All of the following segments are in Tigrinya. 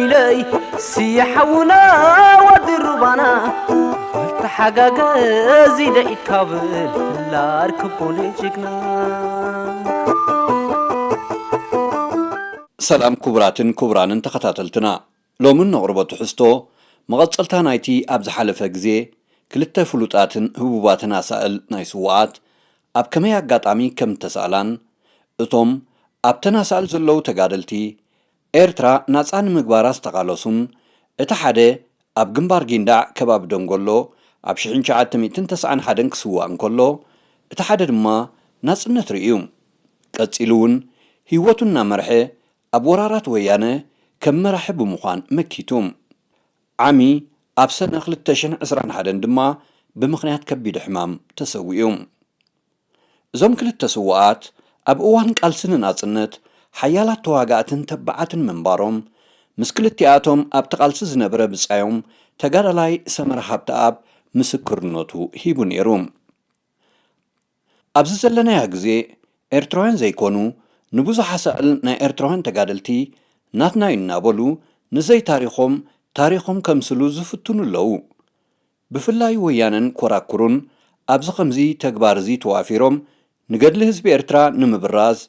ኢለይ ስየ ሓውና ወዲ ሩባና፣ በል ተሓጋገዝ ኢደ ኢድካ ብል፣ ላር ክቡን ጅግና። ሰላም ክቡራትን ክቡራንን ተኸታተልትና፣ ሎሚ ነቕርቦ ትሕዝቶ መቐጸልታ ናይቲ ኣብ ዝሓለፈ ግዜ ክልተ ፍሉጣትን ህቡባትን ኣሳእል ናይ ስዉኣት ኣብ ከመይ ኣጋጣሚ ከም እተሳእላን፣ እቶም ኣብተን ኣሳእል ዘለዉ ተጋደልቲ ኤርትራ ናጻ ንምግባራ ዝተቓለሱን፣ እቲ ሓደ ኣብ ግንባር ጊንዳዕ ከባቢ ደንጎሎ ኣብ ሽሕን ትሽዓተ ሚእትን ተስዓን ሓደን ክስዋእ እንከሎ፣ እቲ ሓደ ድማ ናጽነት ርእዩ። ቀጺሉ እውን ህይወቱ እናመርሐ ኣብ ወራራት ወያነ ከም መራሒ ብምዃን መኪቱ። ዓሚ ኣብ ሰነ ክልተ ሽሕን ዕስራን ሓደን ድማ ብምኽንያት ከቢድ ሕማም ተሰዊኡ። እዞም ክልተ ስዉኣት ኣብ እዋን ቃልሲ ንናጽነት ሓያላት ተዋጋእትን ተባዓትን ምንባሮም፣ ምስ ክልቲኣቶም ኣብቲ ቃልሲ ዝነበረ ብጻዮም ተጋዳላይ ሰመረ ሃብተኣብ ምስክርነቱ ሂቡ ነይሩ። ኣብዚ ዘለናዮ ግዜ ኤርትራውያን ዘይኮኑ ንብዙሕ ኣሳእል ናይ ኤርትራውያን ተጋደልቲ ናትና እዩ እናበሉ ንዘይ ታሪኾም ታሪኾም ከምስሉ ዝፍትኑ ኣለዉ። ብፍላይ ወያነን ኮራኩሩን ኣብዚ ከምዚ ተግባር እዚ ተዋፊሮም ንገድሊ ህዝቢ ኤርትራ ንምብራዝ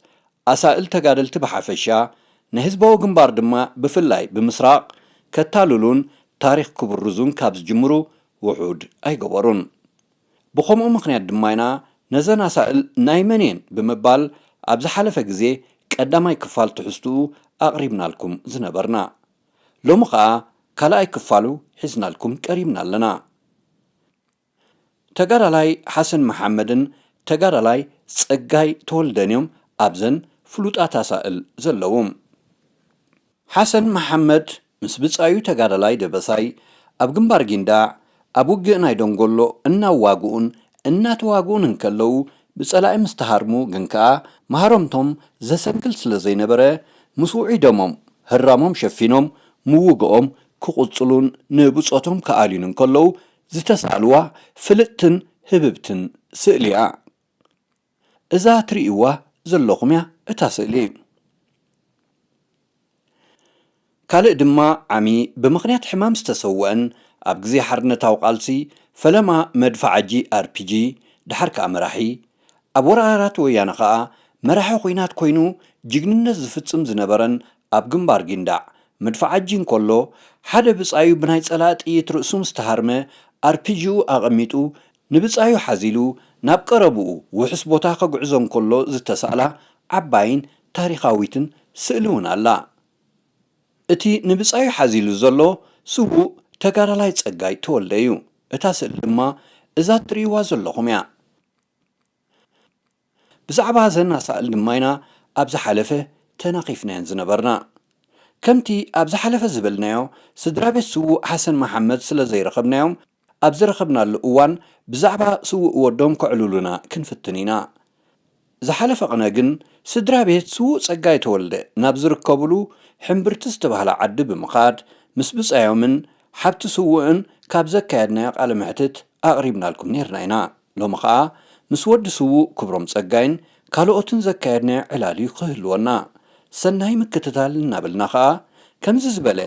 ኣሳእል ተጋደልቲ ብሓፈሻ ንህዝባዊ ግንባር ድማ ብፍላይ ብምስራቕ ከታልሉን ታሪኽ ክብርዙን ካብ ዝጅምሩ ውሑድ ኣይገበሩን። ብኸምኡ ምኽንያት ድማ ኢና ነዘን ኣሳእል ናይ መን እየን ብምባል ኣብ ዝሓለፈ ግዜ ቀዳማይ ክፋል ትሕዝትኡ ኣቕሪብናልኩም ዝነበርና። ሎሚ ኸኣ ካልኣይ ክፋሉ ሒዝናልኩም ቀሪብና ኣለና። ተጋዳላይ ሓሰን መሓመድን ተጋዳላይ ጸጋይ ተወልደን እዮም ኣብዘን ፍሉጣት ኣሳእል ዘለዉ። ሓሰን መሓመድ ምስ ብጻዩ ተጋዳላይ ደበሳይ ኣብ ግንባር ጊንዳዕ ኣብ ውግእ ናይ ደንጎሎ እናዋግኡን እናተዋግኡን እንከለዉ ብጸላኢ ምስ ተሃርሙ ግን ከኣ መሃረምቶም ዘሰንክል ስለ ዘይነበረ ምስ ውዑይ ደሞም ህራሞም ሸፊኖም ምውግኦም ክቕጽሉን ንብጾቶም ክኣልዩን እንከለዉ ዝተሳእልዋ ፍልጥትን ህብብትን ስእሊ እያ። እዛ ትርእይዋ ዘለኹም እያ እታ ስእሊ። ካልእ ድማ ዓሚ ብምኽንያት ሕማም ዝተሰወአን ኣብ ግዜ ሓርነታዊ ቃልሲ ፈለማ መድፍዓጂ ኣርፒጂ፣ ደሓር ከኣ መራሒ፣ ኣብ ወራራት ወያነ ከኣ መራሒ ኲናት ኮይኑ ጅግንነት ዝፍጽም ዝነበረን ኣብ ግንባር ጊንዳዕ መድፍዓጂ እንከሎ ሓደ ብጻዩ ብናይ ጸላኢ ጥይት ርእሱ ምስ ተሃርመ ኣርፒጂኡ ኣቐሚጡ ንብጻዩ ሓዚሉ ናብ ቀረብኡ ውሑስ ቦታ ከጉዕዞ እንከሎ ዝተሳእላ ዓባይን ታሪኻዊትን ስእሊ እውን ኣላ። እቲ ንብጻዩ ሓዚሉ ዘሎ ስዉእ ተጋዳላይ ጸጋይ ተወልደ እዩ። እታ ስእሊ ድማ እዛ እትርእይዋ ዘለኹም እያ። ብዛዕባ እዘን ኣሳእል ድማ ኢና ኣብ ዝሓለፈ ተናኺፍናየን ዝነበርና። ከምቲ ኣብ ዝሓለፈ ዝበልናዮ፣ ስድራ ቤት ስዉእ ሓሰን መሓመድ ስለ ዘይረኸብናዮም፣ ኣብ ዝረኸብናሉ እዋን ብዛዕባ ስዉእ ወዶም ከዕልሉና ክንፍትን ኢና። ዝሓለፈ ቅነ ግን ስድራ ቤት ስዉእ ጸጋይ ተወልደ ናብ ዝርከብሉ ሕምብርቲ ዝተባህለ ዓዲ ብምኻድ ምስ ብጻዮምን ሓብቲ ስዉእን ካብ ዘካየድናዮ ቃለ መሕትት ኣቕሪብናልኩም ኔርና ኢና። ሎሚ ኸኣ ምስ ወዲ ስዉእ ክብሮም ጸጋይን ካልኦትን ዘካየድናዮ ዕላል እዩ ክህልወና። ሰናይ ምክትታል እናበልና ኸኣ ከምዚ ዝበለ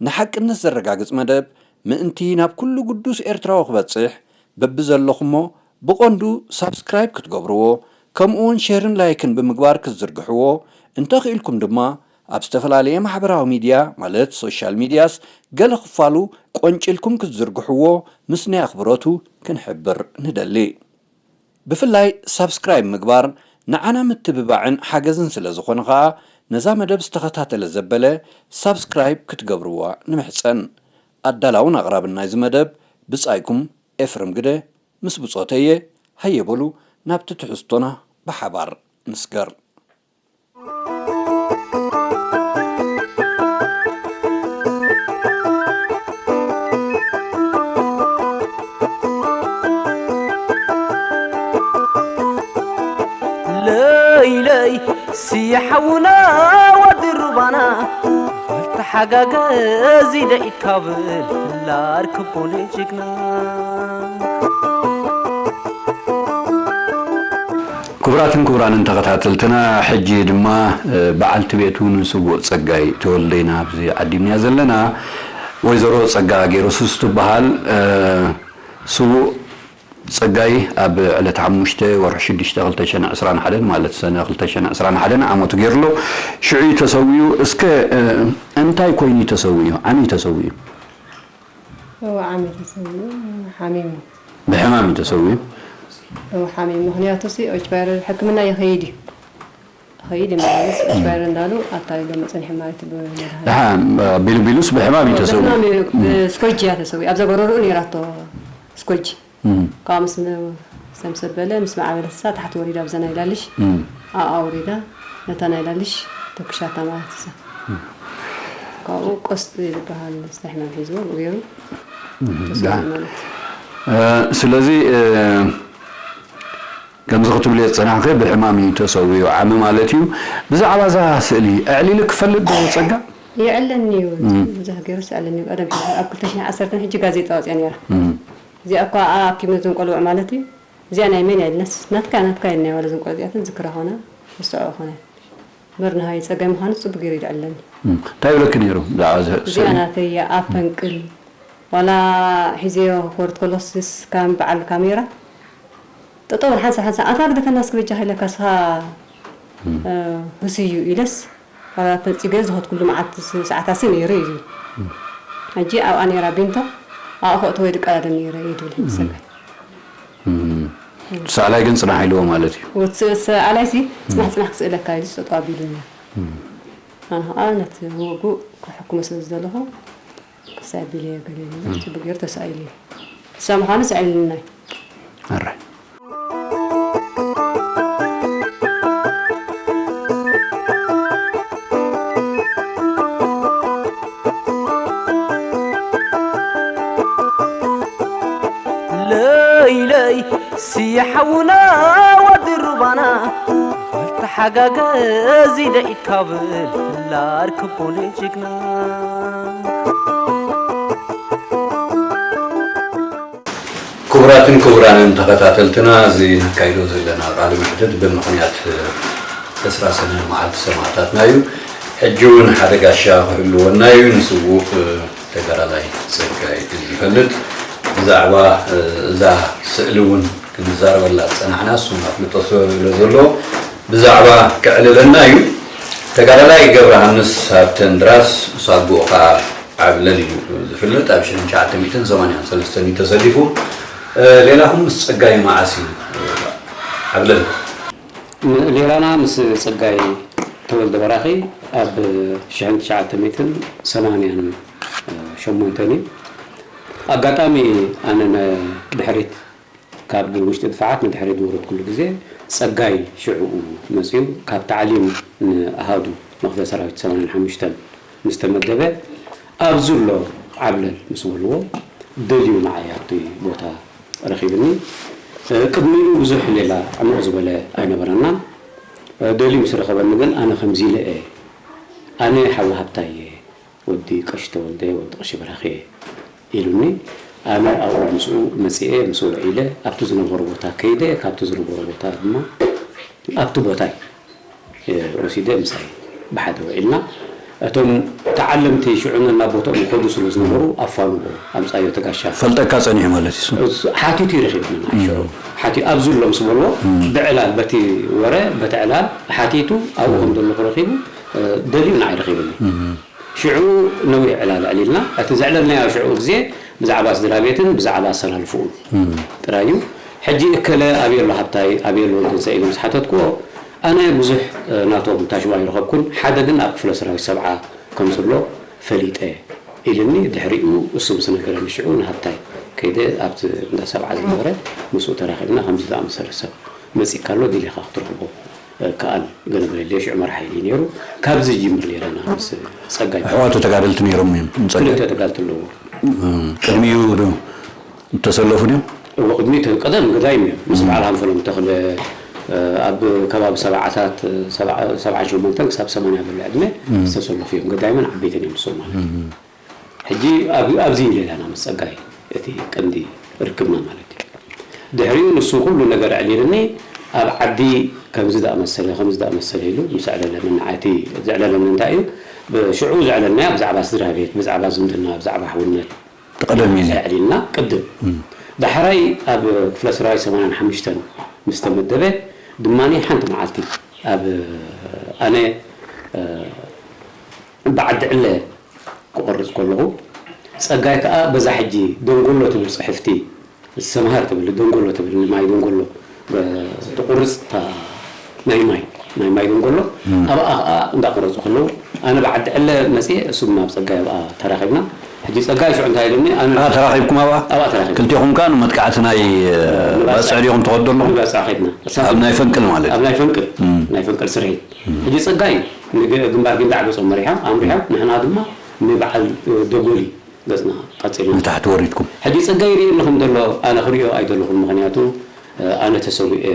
ንሓቅነት ዘረጋግጽ መደብ ምእንቲ ናብ ኩሉ ግዱስ ኤርትራዊ ክበጽሕ በብዘለኹሞ ብቐንዱ ሳብስክራይብ ክትገብርዎ ከምኡውን ሼርን ላይክን ብምግባር ክትዝርግሕዎ እንተኽኢልኩም ድማ ኣብ ዝተፈላለየ ማሕበራዊ ሚድያ ማለት ሶሻል ሚድያስ ገለ ክፋሉ ቆንጭልኩም ክትዝርግሕዎ ምስ ናይ ኣኽብሮቱ ክንሕብር ንደሊ። ብፍላይ ሳብስክራይብ ምግባር ንዓና ምትብባዕን ሓገዝን ስለ ዝኾነ ኸኣ ነዛ መደብ ዝተኸታተለ ዘበለ ሳብስክራይብ ክትገብርዋ ንምሕጸን። ኣዳላውን ኣቕራብን ናይዚ መደብ ብጻይኩም ኤፍረም ግደ ምስ ብጾተየ። ሃየ በሉ ናብቲ ትሕዝቶና ብሓባር ንስገር። ለይለይ ስየ ሓውና ወዲ ሩባና፣ በል ተሓጋገዝ ኢደ ኢድካ ብል፣ ላር ክቡን ጅግና። ክቡራትን ክቡራንን ተኸታተልትና፣ ሕጂ ድማ፣ እ፣ በዓልቲ ቤቱ ንስዉእ ጸጋይ ተወልደ ኢና ኣብዚ ዓዲምና ዘለና። ወይዘሮ ጸጋ ገይረሱስ ትበሃል። እ፣ ስዉእ ጸጋይ ኣብ ዕለት ሓሙሽተ ወርሒ ሽዱሽተ ክልተ ሽሕን ዕስራን ሓደን፣ ማለት ሰነ ክልተ ሽሕን ዕስራን ሓደን ዓመቱ ገይሩ ኣሎ። ሽዑ እዩ ተሰዊኡ። እስከ፣ እ፣ እንታይ ኮይኑ እዩ ተሰዊኡ? ዓሚ እዩ ተሰዊኡ? እዎ፣ ዓሚ ተሰዊኡ፣ ሓሚሙ። ብሕማም እዩ ተሰዊኡ? እዎ፣ ሓሚሙ። ምኽንያቱ ሲ፣ ኦች ቫይረል ሕክምና ይኸይድ እዩ። ይኸይድ ይመላለስ፣ ኦች ቫይረል እንዳሉ ኣታሊሎም መጸኒሖም ማለት እዩ፣ ብመድሃኒት። ደሓ፣ ቢሉ ቢሉስ ብሕማም እዩ እዎ፣ ተሰዊኡ? ብሕማም እዩ፣ ብስኮጂ እያ ተሰዊኡ። ኣብዛ ጎረርኡ ነይራቶ ስኮጂ። እም። ካብኡ ምስ ነ-፣ ምስ ተምሰበለ፣ ምስ ማዕበለ፣ ንሳ ታሕቲ ወሪዳ፣ ኣብዛ ናይ ላልሽ እም። ኣብኣ ወሪዳ፣ ነታ ናይ ላልሽ ተኩሻታ ማለት እዩ። እም። ካብኡ ቆስጢ ዝበሃል መስተ ሕማም ሒዝዎ፣ ብኡ ገይሩ እም። ተሰዊኡ ዳ-፣ ማለት እዩ። እ፣ ስለዚ፣ እ፣ ከምዚ ክትብልዮ ዝጸናሕኺ፣ ብሕማም እዩ ተሰዊኡ፣ ዓሚ ማለት እዩ። ብዛዕባ እዛ ስእሊ ኣዕሊሉ ክፈልጥ ዶ ጸጋ? የዕለኒ እዩ። እም። ብዙሕ ገይሩስ የዕለኒ እዩ። ቀደም ኣብ ክልተ ሽሕን ዓሰርተን ሕጂ ጋዜጣ ወጽያ ነይራ። እም። እዚኣ እኳ ኣኪቡ ነዞም ቆልዑ ማለት እዩ። እዚኣ ናይ መን እያ ኢልናስ፣ ናትካ፣ ናትካ ኢልና ዋላ እዞም ቆልዑ እዚኣተን ዝክራ ኾና፣ ንስዖ ኾነ። እምበር ንሃይ ጸጋይ ምዃኑ ጽቡቅ ገይሩ ይልዕለኒ። እም። እንታይ ይብለኪ ነይሩ? ብዛዕባ እዚ እዚኣ ስእሊ? ናተይ እያ፣ ኣብ ፈንቅል። ዋላ ሒዘዮ ክወርድ ከሎስ፣ ስ-፣ ካም-፣ በዓል ካሜራ። ጠጠው ሓንሳብ ሓንሳብ፣ ኣታ ግደፈና እስኪ በጃኻ ኢለካ፣ ስኻ፣ እም። እ፣ ህስዩ ኢለስ፣ ዋላ ፈልጺ ገለ ዝኸድኩሉ መዓልቲ ስ-፣ ሰዓታት ነይሩ እዩ። እም። ሕጂ ኣብኣ ነይራ ቢንቶ፣ ኣብኣ ከእትዎ ይድቀዳደም ነይረ እዩ ዝብል ሕጂ እም። ጸጋይ። እም። ሰኣላይ ግን ጽናሕ ኢልዎ ማለት እዩ። ወት-፣ ሰኣላይሲ ጽናሕ እም። ጽናሕ ክስእለካ ኢሉ ጠጠው ኣቢሉኒ። እም። ኣነ ኸኣ ነቲ ወጉ ክሕክሞ ስለ ዝደለኹ፣ ክሳይ ኣቢለዮ ገለ ኢሉ እም። ጽቡቅ ገይሩ ተሳኢሉ እዩ። ንሳ ምዃኑ ሰኣኢሉና እዩ። ኣራይ። ለይለይ ስየ ሓውና ወዲ ሩባና፣ ጓል ተሓጋገዚ ደኢካ ብል ፍላር ክቡን ጅግና። ክቡራትን ክቡራንን ተኸታተልትና፣ እዚ ነካይዶ ዘለና ቃለ መሕትት ብምኽንያት፣ እ፣ ዕስራ ሰነ መዓልቲ ሰማእታትና እዩ። ሕጂ እውን ሓደ ጋሻ ክህልወና እዩ። ንስዉእ፣ እ፣ ተጋዳላይ ጸጋይ ዝፈልጥ፣ ብዛዕባ፣ እ፣ እዛ ስእሊ እውን ክንዛረበላ ዝጸናሕና፣ እሱ ኣፍልጦ ስለ ዘለዎ ብዛዕባ ከዕልለና እዩ። ተጋዳላይ ገብረሃንስ ሃብተንድራስ ሳጉኡ ኸኣ ዓብለል እዩ ዝፍለጥ። ኣብ ሽሕን ትሽዓተ ሚእትን ሰማንያን ሰለስተን እዩ ተሰሊፉ። እ፣ ሌላኹም ምስ ጸጋይ መዓስ እዩ፣ እ፣ ዓብለል? ም-፣ ሌላና ምስ ጸጋይ ተወልደ በራኺ ኣብ ሽሕን ትሽዓተ ሚእትን ሰማንያን ሸሞንተን እዩ። ኣጋጣሚ ኣነ ነ-፣ ድሕሪት ካብ ውሽጢ ድፋዓት ንድሕሪት ዝወረድኩሉ ግዜ፣ ጸጋይ ሽዕኡ መጺኡ ካብ ታዕሊም ንኣሃዱ መኽዘ ሰራዊት ሰማንያን ሓሙሽተን ምስ ተመደበ፣ ኣብዚ ኣሎ ዓብለል ምስ በልዎ፣ ደልዩ ንዓይ ኣብቲ ቦታ ረኺብኒ። እ፣ ቅድሚኡ ብዙሕ ሌላ ዕሙቕ ዝበለ ኣይነበረናን። እ፣ ደልዩ ምስ ረኸበኒ ግን፣ ኣነ ከምዚ ኢለ እየ፣ ኣነ ሓዊ ሃብታይ እየ፣ ወዲ ቀሺ ተወልደ፣ ወዲ ቀሺ በራኺ እየ ኢሉኒ። ኣነ ኣብኡ ምስኡ መጺኤ፣ ምስኡ ውዒለ፣ ኣብቲ ዝነበሮ ቦታ ከይደ፣ ካብቲ ዝነበሮ ቦታ ድማ ኣብቲ ቦታይ፣ እ፣ ወሲደ ምሳይ ብሓደ ውዒልና። እቶም ተዓለምቲ ሽዑ ነናብ ቦትኦም ይኸዱ ስለ ዝነበሩ፣ ኣፋንዎ፣ ኣምጻዮ እቲ ጋሻ። ፈልጠካ ጸኒሑ ማለት እዩ። እሱ ሓቲቱ እዩ ረኺብና፣ እም። ሽዑ። ሓቲ-፣ ኣብዚ ኣሎ ምስ በልዎ፣ እም። ብዕላል በቲ ወረ፣ በቲ ዕላል ሓቲቱ ኣብኡ እም። ከም ዘለኹ ረኺቡ፣ እ፣ ደልዩ ንዓይ ረኺብኒ። እም። ሽዑ ነዊሕ ዕላል ኣዕሊልና። እቲ ዘዕለልናዮ ሽዑ ግዜ ብዛዕባ ስድራ ቤትን ብዛዕባ ኣሰላልፍኡን እም። ጥራይ እዩ። ሕጂ እከለ ኣበይ ኣሎ ሃብታይ፣ ኣበይ ኣሎ ወልደንሳእ ኢሉ ምስ ሓተትክዎ፣ ኣነ ብዙሕ፣ እ፣ ናቶም ታሽዋ ኣይረኸብኩን። ሓደ ግን ኣብ ክፍለ ሰራዊት ሰብዓ ከም ዘሎ ፈሊጠ ኢልኒ። ድሕሪኡ እሱ ምስ ነገረኒ ሽዑ ንሃብታይ ከይደ ኣብቲ እንዳ ሰብዓ ዝነበረ ምስኡ ተራኺብና፣ ከምዚ ዝኣመሰለ ሰብ መጺእካ ኣሎ፣ ድሊኻ ክትረኽቦ። ከኣል ገለመለለየ ሽዑ መራሒ ኢሉ ነይሩ። ካብዚ ይጅምር ኔርና ምስ ጸጋይ። ኣሕዋቱ ተጋደልቲ ነይሮም እዮም፣ ንጸጋይ? ክልተ ተጋደልቲ ኣለዎ። እም፣ ቅድሚኡ ዶ ተሰለፉ ድዮም? እዎ፣ ቅድሚኡ ተ-፣ ቀደም ገዳይም እዮም። ምስ እም። በዓል ሃንፈሎም ተኽለ፣ እ፣ ኣብ ከባቢ ሰብዓታት፣ ሰብዓ-፣ ሰብዓን ሸሞንተን ክሳብ ሰማንያ ዘሎ ዕድመ እም። ዝተሰለፉ እዮም። ገዳይምን ዓበይትን እዮም ንሶም ማለት እዩ። እም። ሕጂ ኣብ-፣ ኣብዚ ኢና ዘለና ምስ ጸጋይ እቲ ቀንዲ ርክብና ማለት እዩ። ድሕሪኡ ንሱ ኩሉ ነገር ኣዕሊልኒ፣ ኣብ ዓዲ ከምዚ ዝኣመሰለ ከምዚ ዝኣመሰለ ኢሉ ምስ ኣዕለለኒ፣ ንዓይቲ ዘዕለለኒ እንታይ እዩ? ብሽዑ ዘዕለልናያ ብዛዕባ ስድራ ቤት፣ ብዛዕባ ዝምድና፣ ብዛዕባ ሕውነት ትቐደም እዩ። ኣዕሊልና ቅድም። ዳሕራይ ኣብ ክፍለ ሰራዊት ሰማንያን ሓሙሽተን ምስ ተመደበ ድማ ሓንቲ መዓልቲ ኣብ ኣነ ብዓዲ ዕለ ክቆርፅ ከለኹ፣ ፀጋይ ከዓ በዛ ሕጂ ደንጎሎ ትብል ፅሕፍቲ፣ ሰምሃር ትብል ደንጎሎ ትብል፣ ንማይ ደንጎሎ ትቁርፅ፣ ናይ ማይ ናይ ማይ ደንጎሎ፣ ኣብኣ ከዓ እንዳቆረፁ ከለዉ ኣነ ብዓዲ ዕለ መፅየ፣ እሱም ናብ ፀጋይ ኣብኣ ተራኺብና። ሕጂ ፀጋይ ሽዑ እንታይ ኢሉኒ? ኣነ ተራኺብኩም ኣብኣ? ኣብኣ ተራኺብና። ክልቴኹም ከዓ ንመጥቃዕቲ ናይ ባፅዕ ዲኹም ትኸዱ ኣለኹም? ንባፅዕ ኸድና። ኣብ ናይ ፈንቅል ማለት እዩ። ኣብ ናይ ፈንቅል ናይ ፈንቅል ስርሒት። ሕጂ ፀጋይ ንግንባር ግንዳዕ ገፆም መሪሖም ኣምሪሖም፣ ንሕና ድማ ንበዓል ደጎሊ ገፅና ቀፂልና። ንታሕቲ ወሪድኩም? ሕጂ ፀጋይ ይርኢ ኣለኹም ዘሎ ኣነ ክሪኦ ኣይደለኹም፣ ምክንያቱ ኣነ ተሰዊኤ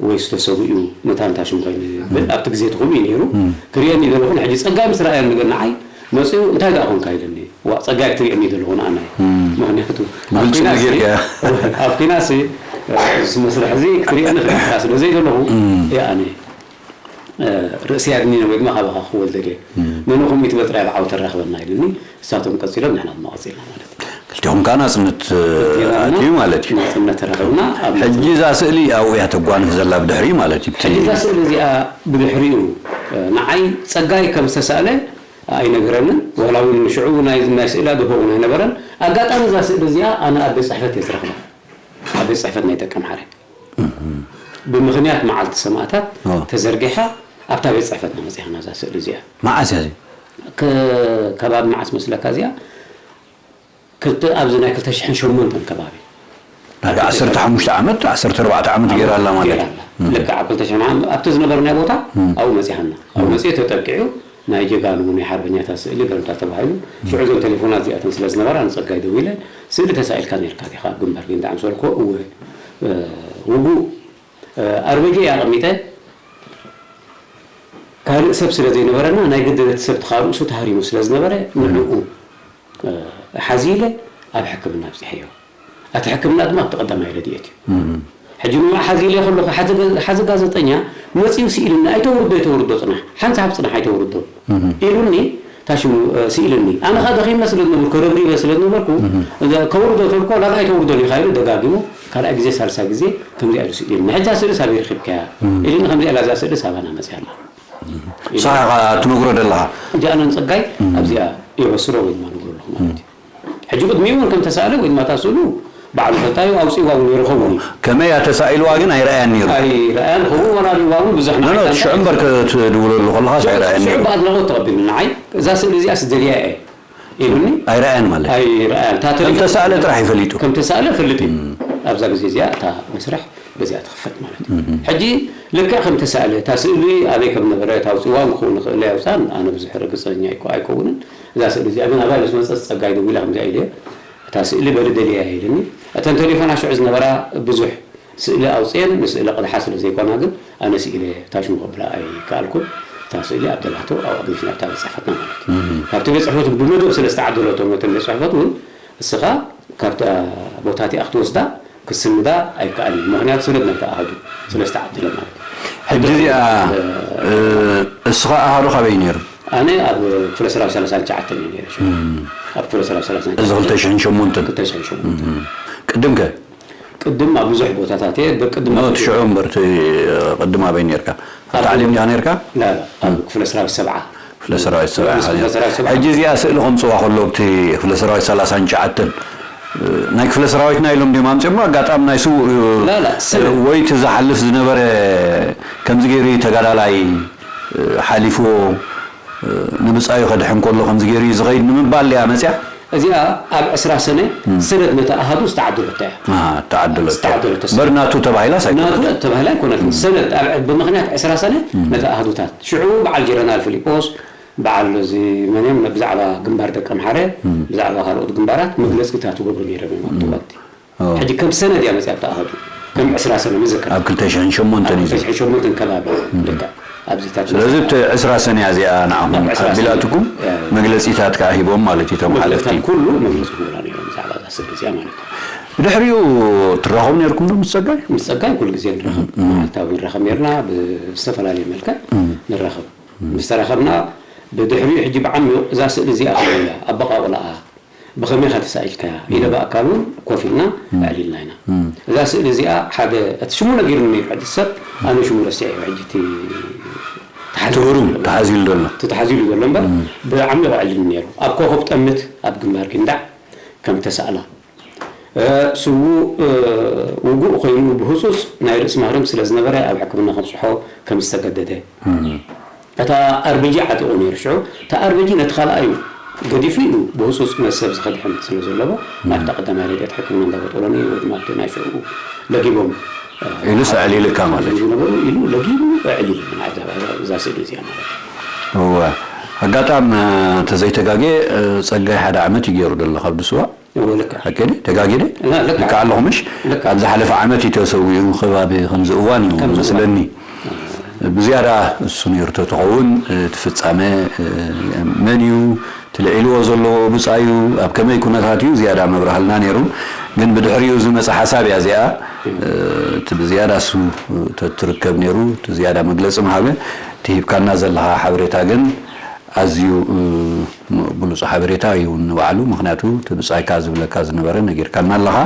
ወይስ ተሰዊኡ መታን ታሽም ኮይኑ ብል ኣብቲ ግዜ እቲ ከምኡ እዩ ነይሩ። ክርእየኒ ዘለኹ ሕጂ ፀጋይ ምስ ረኣየ ንብል ንዓይ መፅኡ እንታይ ደኣ ኮንካ ኢለኒ። ዋ ፀጋይ ክትርእየኒ ዘለኹ ንኣናይ ምክንያቱ ኣብ ብግልፂ ኲናት ሲ- ነጊርካዮ። ኣብ ኲናት ሲ እዚ መስርሕ እዚ ክትርእየኒ ክልካ ስለ ዘይደለኹ እየ ኣነ ርእሲ ኣድኒነ ወይ ድማ ካባኻ ክወልደ ድየ ነንኹም ይትበል ጥራይ ብዓው ተራኽበና ኢሉኒ። እሳቶም ቀፂሎም ንሕና ድማ ቀፂልና ማለት እዩ። ክልቲኹም ከዓ ናፅነት ኣትዩ ማለት እዩ። ናፅነት ተረኸብና። ሕጂ እዛ ስእሊ ኣብኡ እያ ተጓንፍ ዘላ ብድሕሪኡ ማለት እዩ። ሕጂ እዛ ስእሊ እዚኣ ብድሕሪኡ ንዓይ ፀጋይ ከም ዝተሳእለ ኣይነገረንን። ዋላ እውን ንሽዑ ናይ ናይ ስእሊ ኣድህቦ እውን ኣይነበረን። ኣጋጣሚ እዛ ስእሊ እዚኣ ኣነ ኣብ ቤት ፅሕፈት እየ ዝረኽባ። ኣብ ቤት ፅሕፈት ናይ ደቀምሓረ ብምኽንያት መዓልቲ ሰማእታት ተዘርጊሓ ኣብታ ቤት ፅሕፈትና መፂኣና እዛ ስእሊ እዚኣ። መዓስ እያ እዚኣ? ከባቢ መዓስ መስለካ እዚኣ? ክልተ ኣብዚ ናይ ክልተ ሽሕን ሸሞንተን ከባቢ። ዳርጋ ዓሰርተ ሓሙሽተ ዓመት ዓሰርተ ኣርባዕተ ዓመት ገይራ ኣላ ማለት እዩ። ገይራ ኣላ። ልክዕ ኣብ ክልተ ሽሕን ዓመት ኣብቲ ዝነበርናዮ ቦታ ኣብኡ መፂኣና። ኣብኡ መፂኡ ተጠቂዑ ናይ ጀጋኑ ናይ ሓርበኛታት ስእሊ ገርምታ ተባሂሉ ሽዑ እዞን ቴሌፎናት እዚኣተን ስለ ዝነበራ ንፀጋይ ደዊለ ስእሊ ተሳኢልካ ነርካ ዲኻ ኣብ ግንባር ጊንዳዕ ምስ በልክዎ እወ ውጉእ ኣርበጀ እየ ኣቐሚጠ ካልእ ሰብ ስለ ዘይነበረና ናይ ግድን እቲ ሰብ ተኻርእሱ ተሃሪሙ ስለ ዝነበረ ንዕኡ ሓዚ ኢለ ኣብ ሕክምና ኣብፂሐዮ። እቲ ሕክምና ድማ ኣብቲ ቀዳማይ ረድኤት እዩ። ሕጂ ንኡ ሓዚ ኢለ ከለኹ ሓዚ ጋዜጠኛ መፂኡ ስኢልኒ ኣይተውርዶ ኣይተውርዶ ፅናሕ ሓንሳብ ፅናሕ ኣይተውርዶ ኢሉኒ ታሽሙ ስኢልኒ ኣነ ካ ደኺመ ስለ ዝነበርኩ ረብሪበ ስለ ዝነበርኩ ከውርዶ ተልኮ ላካ ኣይተውርዶ ኢኻ ኢሉ ደጋጊሙ ካልኣይ ግዜ ሳልሳይ ግዜ ከምዚኣ ኢሉ ስኢልኒ ሕጂ ስእሊ ሳበይ ረኺብካያ ኢልኒ ከምዚኣ ኢላ እዛ ስእሊ ሳባና መፅያ ኣላ። ንስኻ ኢኻ ትነግሮ ዘለኻ። ሕጂ ኣነ ንፀጋይ ኣብዚኣ የበስሮ ወይ ድማ ነግሮ ኣለኹ ማለት እዩ። ሕጂ ቅድሚኡ እውን ከም ተሳእለ ወይ ድማ እታ ስእሉ ባዕሉ ፈልጣ እዩ ኣውፂእዋ እውን ይረኸቡ እዩ። ከመይ እያ ተሳኢልዋ ግን ኣይረኣያን ነይሩ። ኣይረኣያን ኸውን ወላ ሪዋ እውን ብዙሕ ኖ ኖ ንዓይ ሽዑ እምበር ክትድውለሉ ከለኻስ ኣይረኣያን ሽዑ ነይሩ። ብኣድናቖት ተቐቢሉ ንዓይ እዛ ስእሊ እዚኣ ስደልያ እየ። ኢሉኒ ኣይረኣያን ማለት እዩ። ኣይረኣያን እታ ከም ተሳእለ ጥራሕ እዩ ፈሊጡ። ከም ተሳእለ ፈልጥ እዩ። ኣብዛ ግዜ እዚኣ እታ መስርሕ በዚኣ ትኽፈት ማለት እዩ። ሕጂ ልክዕ ከም ተሳእለ እታ ስእሊ ኣበይ ከም ነበረት ኣውፅዋ ንክኡ ንኽእል ኣውፃን ኣነ ብዙሕ ርግፀኛ ኣይኮ- ኣይከውንን እዛ ስእሊ እዚኣ ግን ኣባይ ምስ መፀት ፀጋይ ደዊላ ከምዚኣ ኢለ እታ ስእሊ በሊ ደልያ ኢልኒ እተን ቴሌፎና ሽዑ ዝነበራ ብዙሕ ስእሊ ኣውፅኤን ንስእሊ ቅድሓ ስለ ዘይኮና ግን ኣነ ስኢለ ታሽሙ ከብላ ኣይከኣልኩን። እታ ስእሊ ኣብ ደላቶ ኣብኣ ገዲፍና ኣብታ ቤት ፅሕፈትና ማለት እዩ። ካብቲ ቤት ፅሕፈት እውን ብመደብ ስለ ዝተዓደለቶም ነተን ቤት ፅሕፈት እውን እስኻ ካብታ ቦታ እቲኣ ክትወስዳ ክስንዳ ኣይከኣልን እዩ። ምኽንያቱ ሰነድ ናይቲ ኣሃዱ ስለ ዝተዓደለ ማለት እዩ። ሕጂ እዚኣ እስኻ ኣሃዱ ካበይ ነይሩ? ኣነ ኣብ ክፍለ ሰራዊት ሰላሳን ትሽዓተን እየ ነይረ ሽዑ። ኣብ ክፍለ ሰራዊት ሰላሳን ትሽዓተን እዚ ክልተ ሽሕን ሸሞንተን ክልተ ሽሕን ሸሞንተን ቅድም ከ? ቅድም ኣብ ብዙሕ ቦታታት እየ። ቅድም ኣብ ትሽዑ እምበር ቅድም ኣበይ ነርካ? ኣብ ታዕሊም ዲኻ ነርካ? ላላ ኣብ ክፍለ ሰራዊት ሰብዓ። ክፍለ ሰራዊት ሰብዓ ኢኻ ነርካ። ሕጂ እዚኣ ስእሊ ከምፅዋ ከሎ ኣብቲ ክፍለ ሰራዊት ሰላሳን ትሽዓተን ናይ ክፍለ ሰራዊትና ኢሎም ድዮም ኣምፅኦሞ ኣጋጣሚ ናይ ስውእ ወይ እቲ ዝሓልፍ ዝነበረ ከምዚ ገይሩ እዩ ተጋዳላይ ሓሊፍዎ ንምጻዩ ከድሕን ከሎ ከምዚ ገይሩ እዩ ዝኸይድ ንምባል ድያ መጽያ? እዚኣ ኣብ ዕስራ ሰነ ሰነድ ነታ ኣሃዱ ዝተዓደለታ እያ። ዝተዓደለታ እያ። እምበር ናቱ ተባሂላስ ኣይኮነትን። ናቱ ተባሂላ ኣይኮነትን። ሰነድ ኣብ ብምኽንያት ዕስራ ሰነ ነታ ኣሃዱታት ሽዑ በዓል ጀነራል ፊሊጶስ በዓል እዚ መን እዮም ብዛዕባ ግንባር ደቀምሓረ ብዛዕባ ካልኦት ግንባራት መግለፂታት ይገብሩ ነይሮም እዮም ኣብቲ ወቅቲ። ሕጂ ከም ሰነድ እያ መፅያ ኣብቲ ኣሃዱ ከም ዕስራ ሰነ ምዝክር ኣብ ክልተ ሽሕን ሸሞንተን እዩ ክልተ ሽሕን ሸሞንተን ከባቢ ልክዕ ኣብዚታት ስለዚ እቲ ዕስራ ሰነ እያ እዚኣ ንዓኹም ኣቢላትኩም መግለፂታት ከዓ ሂቦም ማለት እዩ እቶም ሓለፍቲ ኩሉ መግለፂ ክህቡና ነይሮም ብዛዕባ እዛ ስእሊ እዚኣ ማለት እዩ ብድሕሪኡ ትራኸቡ ነይርኩም ዶ ምስ ጸጋይ? ምስ ጸጋይ ኩሉ ግዜ ንራኸብ። መዓልታዊ ንራኸብ ነርና፣ ብዝተፈላለየ መልክዕ ንራኸብ። ምስ ተራኸብና ብድሕሪኡ ሕጂ ብዓሚቕ እዛ ስእሊ እዚኣ ከመይ እያ ኣበቓቑላኣ፣ ብኸመይ ኢኻ ተሳኢልካያ ኢለ ብኣካል እውን ኮፍ ኢልና ኣዕሊልና ኢና። እዛ ስእሊ እዚኣ ሓደ እቲ ሽሙ ነጊሩኒ ነይሩ፣ ሕጂ ሰብ ኣነ ሽሙ ረሲዐዮ ሕጂ እቲ ተሓዚሉ ትህሩ ዘሎ። ተሓዚሉ ዘሎ እቲ ተሓዚሉ ዘሎ እምበር ብዓሚቕ ኣዕሊሉ ነይሩ። ኣብ ኮኾብ ጠምት ኣብ ግንባር ጊንዳዕ ከም ተሳእላ ስዉእ ውጉእ ኮይኑ ብህጹጽ ናይ ርእሲ ማህረም ስለ ዝነበረ ኣብ ሕክምና ከብጽሖ ከም ዝተገደደ። እታ ኣርቢጂ ዓጢቑ ነይሩ ሽዑ። እታ ኣርቢጂ ነቲ ካልኣዩ ገዲፉ እዩ ብህጹጽ ነቲ ሰብ ዝኸድሕን ስለ ዘለዎ ናብታ ቀዳማይ ረድኤት ሕክምና እንዳበጠሎኒ ወይ ድማ ኣብቲ ናይ ሽዑ ለጊቦም ኢሉስ ኣዕሊልካ ማለት እዩ። ዝነበሩ ኢሉ ለጊቡ ኣዕሊሉ ንዓይ እዛ ስእሊ እዚኣ ማለት እዩ። እወ ኣጋጣም ተዘይተጋጌ ጸጋይ ሓደ ዓመት እዩ ገይሩ ዘሎ ካብ ድስዋ እወ ልክዕ። ሓቂ ድየ? ተጋግየ ድየ? ላ፣ ልክዕ። ልክዕ ኣለኹ ምሽ? ልክዕ። ኣብ ዝሓለፈ ዓመት እዩ ተሰዊኡ፣ ከባቢ ከምዚ እዋን እዩ ከምዚ እዋን። መስለኒ። ብዝያዳ እሱ ነይሩ ተትኸውን፣ እቲ ፍጻመ፣ መን እዩ? እቲ ልዒልዎ ዘሎ ብጻዩ ኣብ ከመይ ኩነታት እዩ? ዝያዳ ምብራህልና ነይሩ። ግን ብድሕሪኡ ዝመጸ ሓሳብ እያ እዚኣ። እቲ ብዝያዳ እሱ ተትርከብ ነይሩ፣ እቲ ዝያዳ መግለጺ ምሃበ። እቲ ሂብካና ዘለኻ ሓበሬታ ግን ኣዝዩ ብሉጽ ሓበሬታ እዩ ንባዕሉ፣ ምኽንያቱ እቲ ብጻይካ ዝብለካ ዝነበረ ነጊርካና ኣለኻ።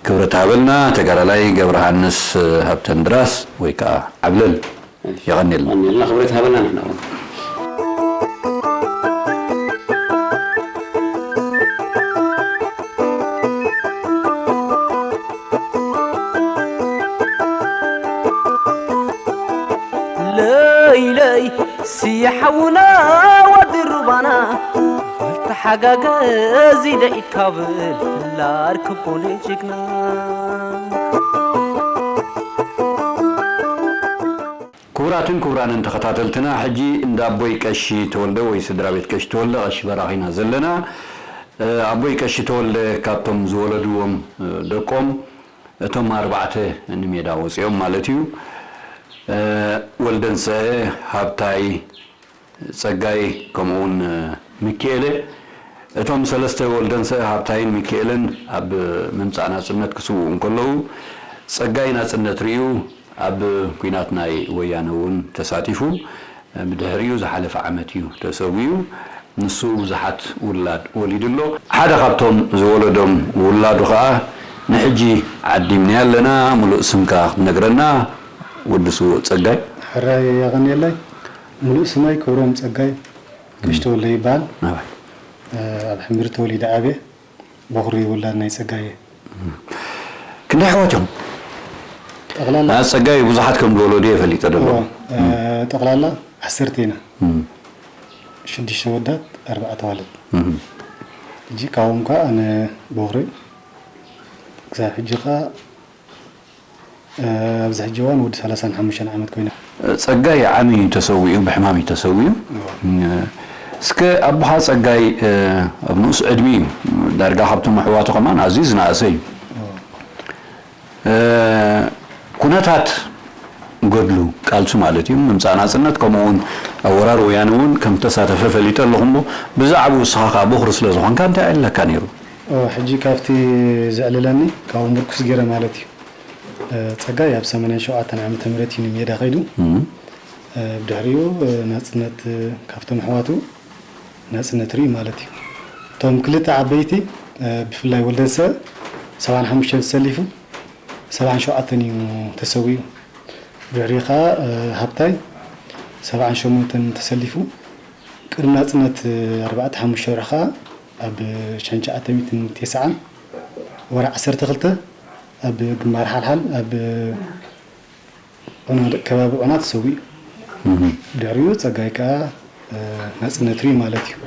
ክብረት ሃበልና ተጋዳላይ ገብረሃንስ ሃብተንድራስ ወይ ከዓ ዓብለል። የቐንየልና። የቐንየልና፣ ክብረት ሃበልና ንሕና እውን። ለይለይ ስየ ሓውና ወዲ ሩባና ተሓጋገዚ ደኢካ ብል ላር ክቦነ ጅግና። ክቡራትን ክቡራንን ተኸታተልትና፣ ሕጂ እንዳ ኣቦይ ቀሺ ተወልደ ወይ ስድራ ቤት ቀሺ ተወልደ ቀሺ በራኺ ኢና ዘለና። ኣቦይ ቀሺ ተወልደ ካብቶም ዝወለድዎም ደቆም እቶም ኣርባዕተ ንሜዳ ወፂኦም ማለት እዩ። ወልደንሰ፣ ሃብታይ፣ ፀጋይ ከምኡውን ሚኪኤለ። እቶም ሰለስተ ወልደንሰ፣ ሃብታይን ሚኪኤለን ኣብ ምምፃእ ናፅነት ክስውኡ እንከለዉ ፀጋይ ናፅነት ርእዩ ኣብ ኲናት ናይ ወያነ እውን ተሳቲፉ። ብድሕሪኡ ዝሓለፈ ዓመት እዩ ተሰዊኡ። ንሱ ብዙሓት ውላድ ወሊዱ ኣሎ። ሓደ ካብቶም ዝወለዶም ውላዱ ኸዓ ንሕጂ ዓዲምናዮ ኣለና። ምሉእ ስምካ ክትነግረና ወዲ ስዉእ ጸጋይ። ሕራይ የቐንየለይ። ምሉእ ስመይ ክብሮም ጸጋይ ክሽተወልደ ይበሃል። ኣብ ሕምብሪ ተወሊደ ዓብየ። ቦኽሪ ውላድ ናይ ጸጋይ እየ። ክንደይ ኣሕዋት እዮም? ጠቕላላ ጸጋይ ብዙሓት ከም ዝወለዱ እየ ፈሊጠ ደለኹ። ጠቕላላ ዓሰርተ ኢና። ሽዱሽተ ኣወዳት ኣርባዕተ ኣዋልድ። ሕጂ ካብኦም ከኣ ኣነ ቦኽሪ ክሳብ ሕጂ ከኣ ኣብዚ ሕጂ እዋን ወዲ ሰላሳን ሓሙሽተን ዓመት ኮይነ። ጸጋይ ዓሚ እዩ ተሰዊኡ፣ ብሕማም እዩ ተሰዊኡ። እስከ ኣቦኻ ጸጋይ ኣብ ንኡስ ዕድሚ እዩ፣ ዳርጋ ካብቶም ኣሕዋቱ ከማን ኣዝዩ ዝነኣሰ እዩ። ኩነታት ገድሉ፣ ቃልሱ ማለት እዩ፣ ምምጻእ ናጽነት፣ ከምኡ እውን ኣብ ወራር ወያነ እውን ከም ዝተሳተፈ ፈሊጠ ኣለኹ። እሞ ብዛዕባኡ ንስኻ ከኣ ቦኽሪ ስለ ዝኾንካ እንታይ ኣዕልለካ ነይሩ? ሕጂ ካብቲ ዘዕልለኒ ካብኡ ምርኩስ ገይረ ማለት እዩ። ጸጋይ ኣብ ሰማንያን ሸውዓተን ዓመተ ምህረት እዩ ንሜዳ ከይዱ። ብድሕሪኡ ናጽነት ካብቶም ኣሕዋቱ ናጽነት ርእዩ ማለት እዩ። እቶም ክልተ ዓበይቲ ብፍላይ ወልደንሰ ሰብዓን ሓሙሽተን ተሰሊፉ ሰብዓን ሸውዓተን እዩ ተሰዊኡ። ብድሕሪኡ ከኣ ሃብታይ ሰብዓን ሸሞንተን ተሰሊፉ ቅድሚ ናጽነት ኣርባዕተ ሓሙሽተ ወርሒ ከኣ ኣብ ሽሕን ትሽዓተ ሚእትን ተስዓን ወርሒ ዓሰርተ ክልተ ኣብ ግንባር ሓልሓል ኣብ ዑና ከባቢ ዑና ተሰዊኡ። ድሕሪኡ ጸጋይ ከኣ ናጽነት ርእዩ ማለት እዩ።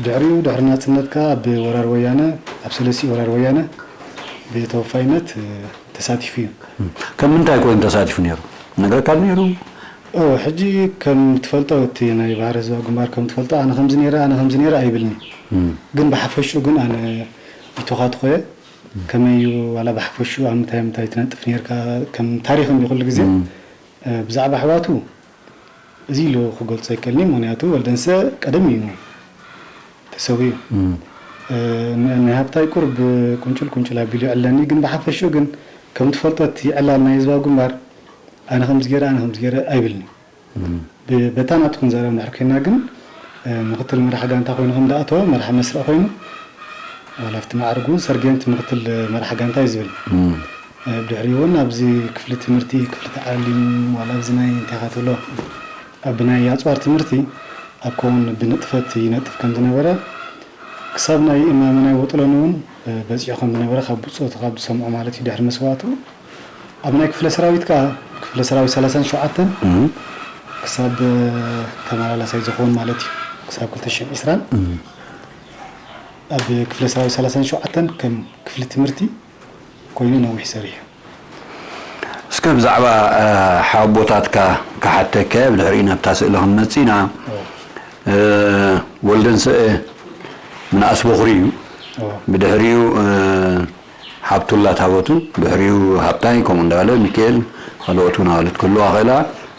ድሕሪኡ ድሕሪ ናጽነት ከኣ ኣብ ወራር ወያነ ኣብ ሰለስቲኡ ወራር ወያነ ብተወፋይነት ተሳቲፉ እዩ። ከም ምንታይ ኮይኑ ተሳቲፉ ነይሩ? ነግረካ ነይሩ? ሕጂ ከም ትፈልጦ እቲ ናይ ባሕሪ ህዝባዊ ግንባር ከም ትፈልጦ ኣነ ከምዚ ነይረ ኣነ ከምዚ ነይረ ኣይብልኒ። ግን ብሓፈሽኡ ግን ኣነ ይተኻትኾ እየ። ከመይ እዩ ዋላ ብሓፈሽኡ ኣብ ምንታይ ምንታይ ትነጥፍ ነይርካ ከም ታሪኽ እንዲ ኩሉ ግዜ ብዛዕባ ኣሕዋቱ እዚ ኢሉ ክገልጾ ኣይክእልኒ ምኽንያቱ ወልደንሰ ቀደም እዩ ተሰዊኡ። ን-፣ ንሃብታይ ቁርብ ቁንጭል ቁንጭል ኣቢሉ ይዕለኒ፣ ግን ብሓፈሽኡ ግን ከም ትፈልጦ እቲ ዕላል ናይ ህዝባዊ ግንባር ኣነ ከምዚ ገይረ፣ ኣነ ከምዚ ገይረ ኣይብልኒ። ብ-፣ በታ ናቱ ክንዛረብ እንድሕር ኮይና ግን፣ እ፣ ምክትል መራሒ ጋንታ ኮይኑ ከም ዝኣተወ መራሒ መስርዕ ኮይኑ፣ ዋላ ኣብቲ ማዕርጉ ሰርጌንት ምክትል መራሒ ጋንታ እዩ ዝብል። እ፣ ብድሕሪኡ እውን ኣብዚ ክፍሊ ትምህርቲ፣ ክፍሊ ተዓሊም፣ ዋላ ኣብዚ ናይ እንታይ ኢኻ ትብሎ፣ ኣብ ናይ ኣፅዋር ትምህርቲ ኣብ ከውን ብንጥፈት ይነጥፍ ከም ዝነበረ፣ ክሳብ ናይ እማመ ናይ ቦጦሎኒ እውን፣ እ፣ በጺሑ ከም ዝነበረ ካብ ብጾቱ ካብ ዝሰምዖ ማለት እዩ፣ ድሕሪ መስዋእቱ። ኣብ ናይ ክፍለ ሰራዊት ከኣ፣ ክፍለ ሰራዊት ሰላሳን ሸውዓተን እም። ክሳብ፣ እ፣ ተመላላሳይ ዝኸውን ማለት እዩ፣ ክሳብ ክልተ ሽሕን ዕስራን እም። ኣብ ክፍለ ሰራዊት ሰላሳን ሸውዓተን ከም ክፍሊ ትምህርቲ ኮይኑ ነዊሕ ሰሪሑ። እስከ ብዛዕባ፣ እ፣ ሓወቦታትካ ክሓተካ፣ ብድሕሪኡ ናብታ ስእሊ ክንመጽእ ኢና። ኦ። እ፣ ወልደንሰእ ምንኣስ በኹሪ እዩ። ኦ። ብድሕሪኡ፣ እ፣ ሓብቱላ ታቦቱ፣ ድሕሪኡ ሃብታይ፣ ከምኡ እንዳበለ ሚካኤል፣ ካልኦት እውን ኣዋልድ ክህልዋ ኽእላ፣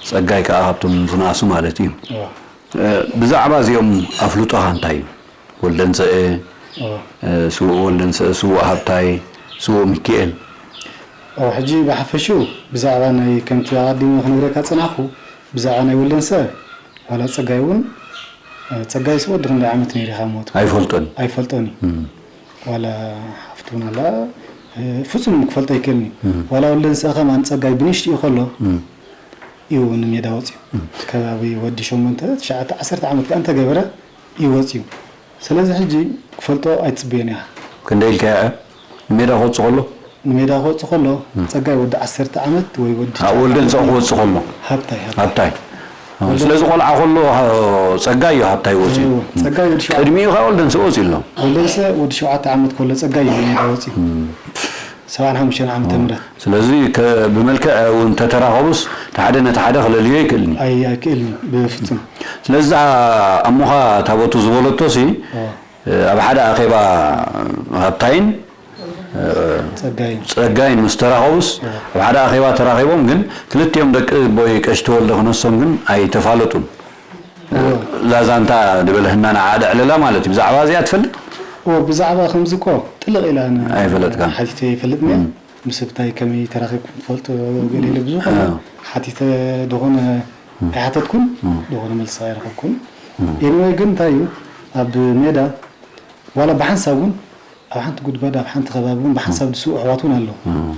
ጸጋይ ከኣ ካብቶም ዝነኣሱ ማለት እዩ። ኦ። እ፣ ብዛዕባ እዚኦም ኣፍልጦኻ እንታይ እዩ? ወልደንሰኤ፣ ኦ። እ፣ ስዉእ ወልደንሰኤ፣ ስዉእ ሃብታይ፣ ስዉእ ሚካኤል። ኦ፣ ሕጂ ብሓፈሽኡ ብዛዕባ ናይ ከምቲ ኣቐዲመ ክነግረካ ጸናሕኩ፣ ብዛዕባ ናይ ወልደንሰኤ ዋላ ጸጋይ እውን፣ እ፣ ጸጋይስ ወዲ ክንደይ ዓመት ነይሩ ኢኻ ሞቱ? ኣይፈልጦን። ኣይፈልጦን እዩ። እም። ዋላ ሓፍቱ እውን ኣላ፣ እ፣ ፍጹም ክፈልጦ ኣይክእልን እዩ። እም። ዋላ ወልደንሰኤ ከማን ጸጋይ ብንእሽትኡ ከሎ እም። እዩ ንሜዳ ወጺኡ። እም። ከባቢ ወዲ ሸሞንተ፣ ትሽዓተ፣ ዓሰርተ ዓመት ከኣ እንተገበረ እዩ ወጺኡ። ስለዚ ሕጂ ክፈልጦ ኣይትጽበዮን ኢኻ። ክንደይ ኢልካዮ? ንሜዳ ክወጽእ ከሎ? ንሜዳ ክወጽእ ከሎ፣ እም። ጸጋይ ወዲ ዓሰርተ ዓመት ወይ ወዲ ኣብ ወልደንሰእ ክወጽእ ከሎ? ሃብታይ፣ ሃብታይ። ሃብታይ። ወልደንሰእ ስለዚ ቆልዓ ከሎ፣ ሃ-፣ ጸጋይ እዩ ሃብታይ ወጺኡ። እዎ፣ ጸጋይ ወዲ ሸውዓተ። ቅድሚኡ ከኣ ወልደንሰእ ወጺኡ ኣሎ። ወልደንሰእ ወዲ ሸውዓተ ዓመት ከሎ ጸጋይ እዩ ንሜዳ ወጺኡ። እም። ሰብዓን ሓሙሽተን ዓመተ ምህረት። ስለዚ ከ-፣ ብመልክዕ እውን ተተራኸቡስ፣ እቲ ሓደ ነቲ ሓደ ክለልዮ ኣይክእልን እዩ። ኣይ-፣ ኣይክእልን እዩ፣ ብፍጹም። ስለዚ እዛ ኣሞኻ ታቦቱ ዝበለቶሲ፣ ኦ። ኣብ ሓደ ኣኼባ ሃብታይን፣ እ፣ ጸጋይን። ጸጋይን ምስ ተራኸቡስ፣ ኦ። ኣብ ሓደ ኣኼባ ተራኺቦም ግን ክልቲኦም ደቂ ቦይ ቀሺ ተወልደ ክነሶም ግን ኣይተፋለጡን። እዎ። እዛ ዛንታ ድበልህና ንዓ ደዕልላ ማለት እዩ። ብዛዕባ እዚኣ ትፈልጥ? እዎ፣ ብዛዕባ ከምዚ እኮ ጥልቕ ኢላ ን-፣ ኣይፈለጥካን? ሓቲተ ይፈልጥኒ እየ። እም። ምስ ብታይ ከመይ ተራኺብኩም ትፈልጡ ገለ ኢለ ብዙሕ እም። ሓቲተ፣ ዝኾነ እም። ኣይሓተትኩን፣ እም። ዝኾነ መልሲ ኣይረኸብኩን። እም። ኤኒወይ ግን እንታይ እዩ፣ ኣብ ሜዳ ዋላ ብሓንሳብ እውን ኣብ ሓንቲ ጉድጓድ፣ ኣብ ሓንቲ ከባቢ እውን ብሓንሳብ ዝስውኡ ኣሕዋት እውን ኣለዉ። እም።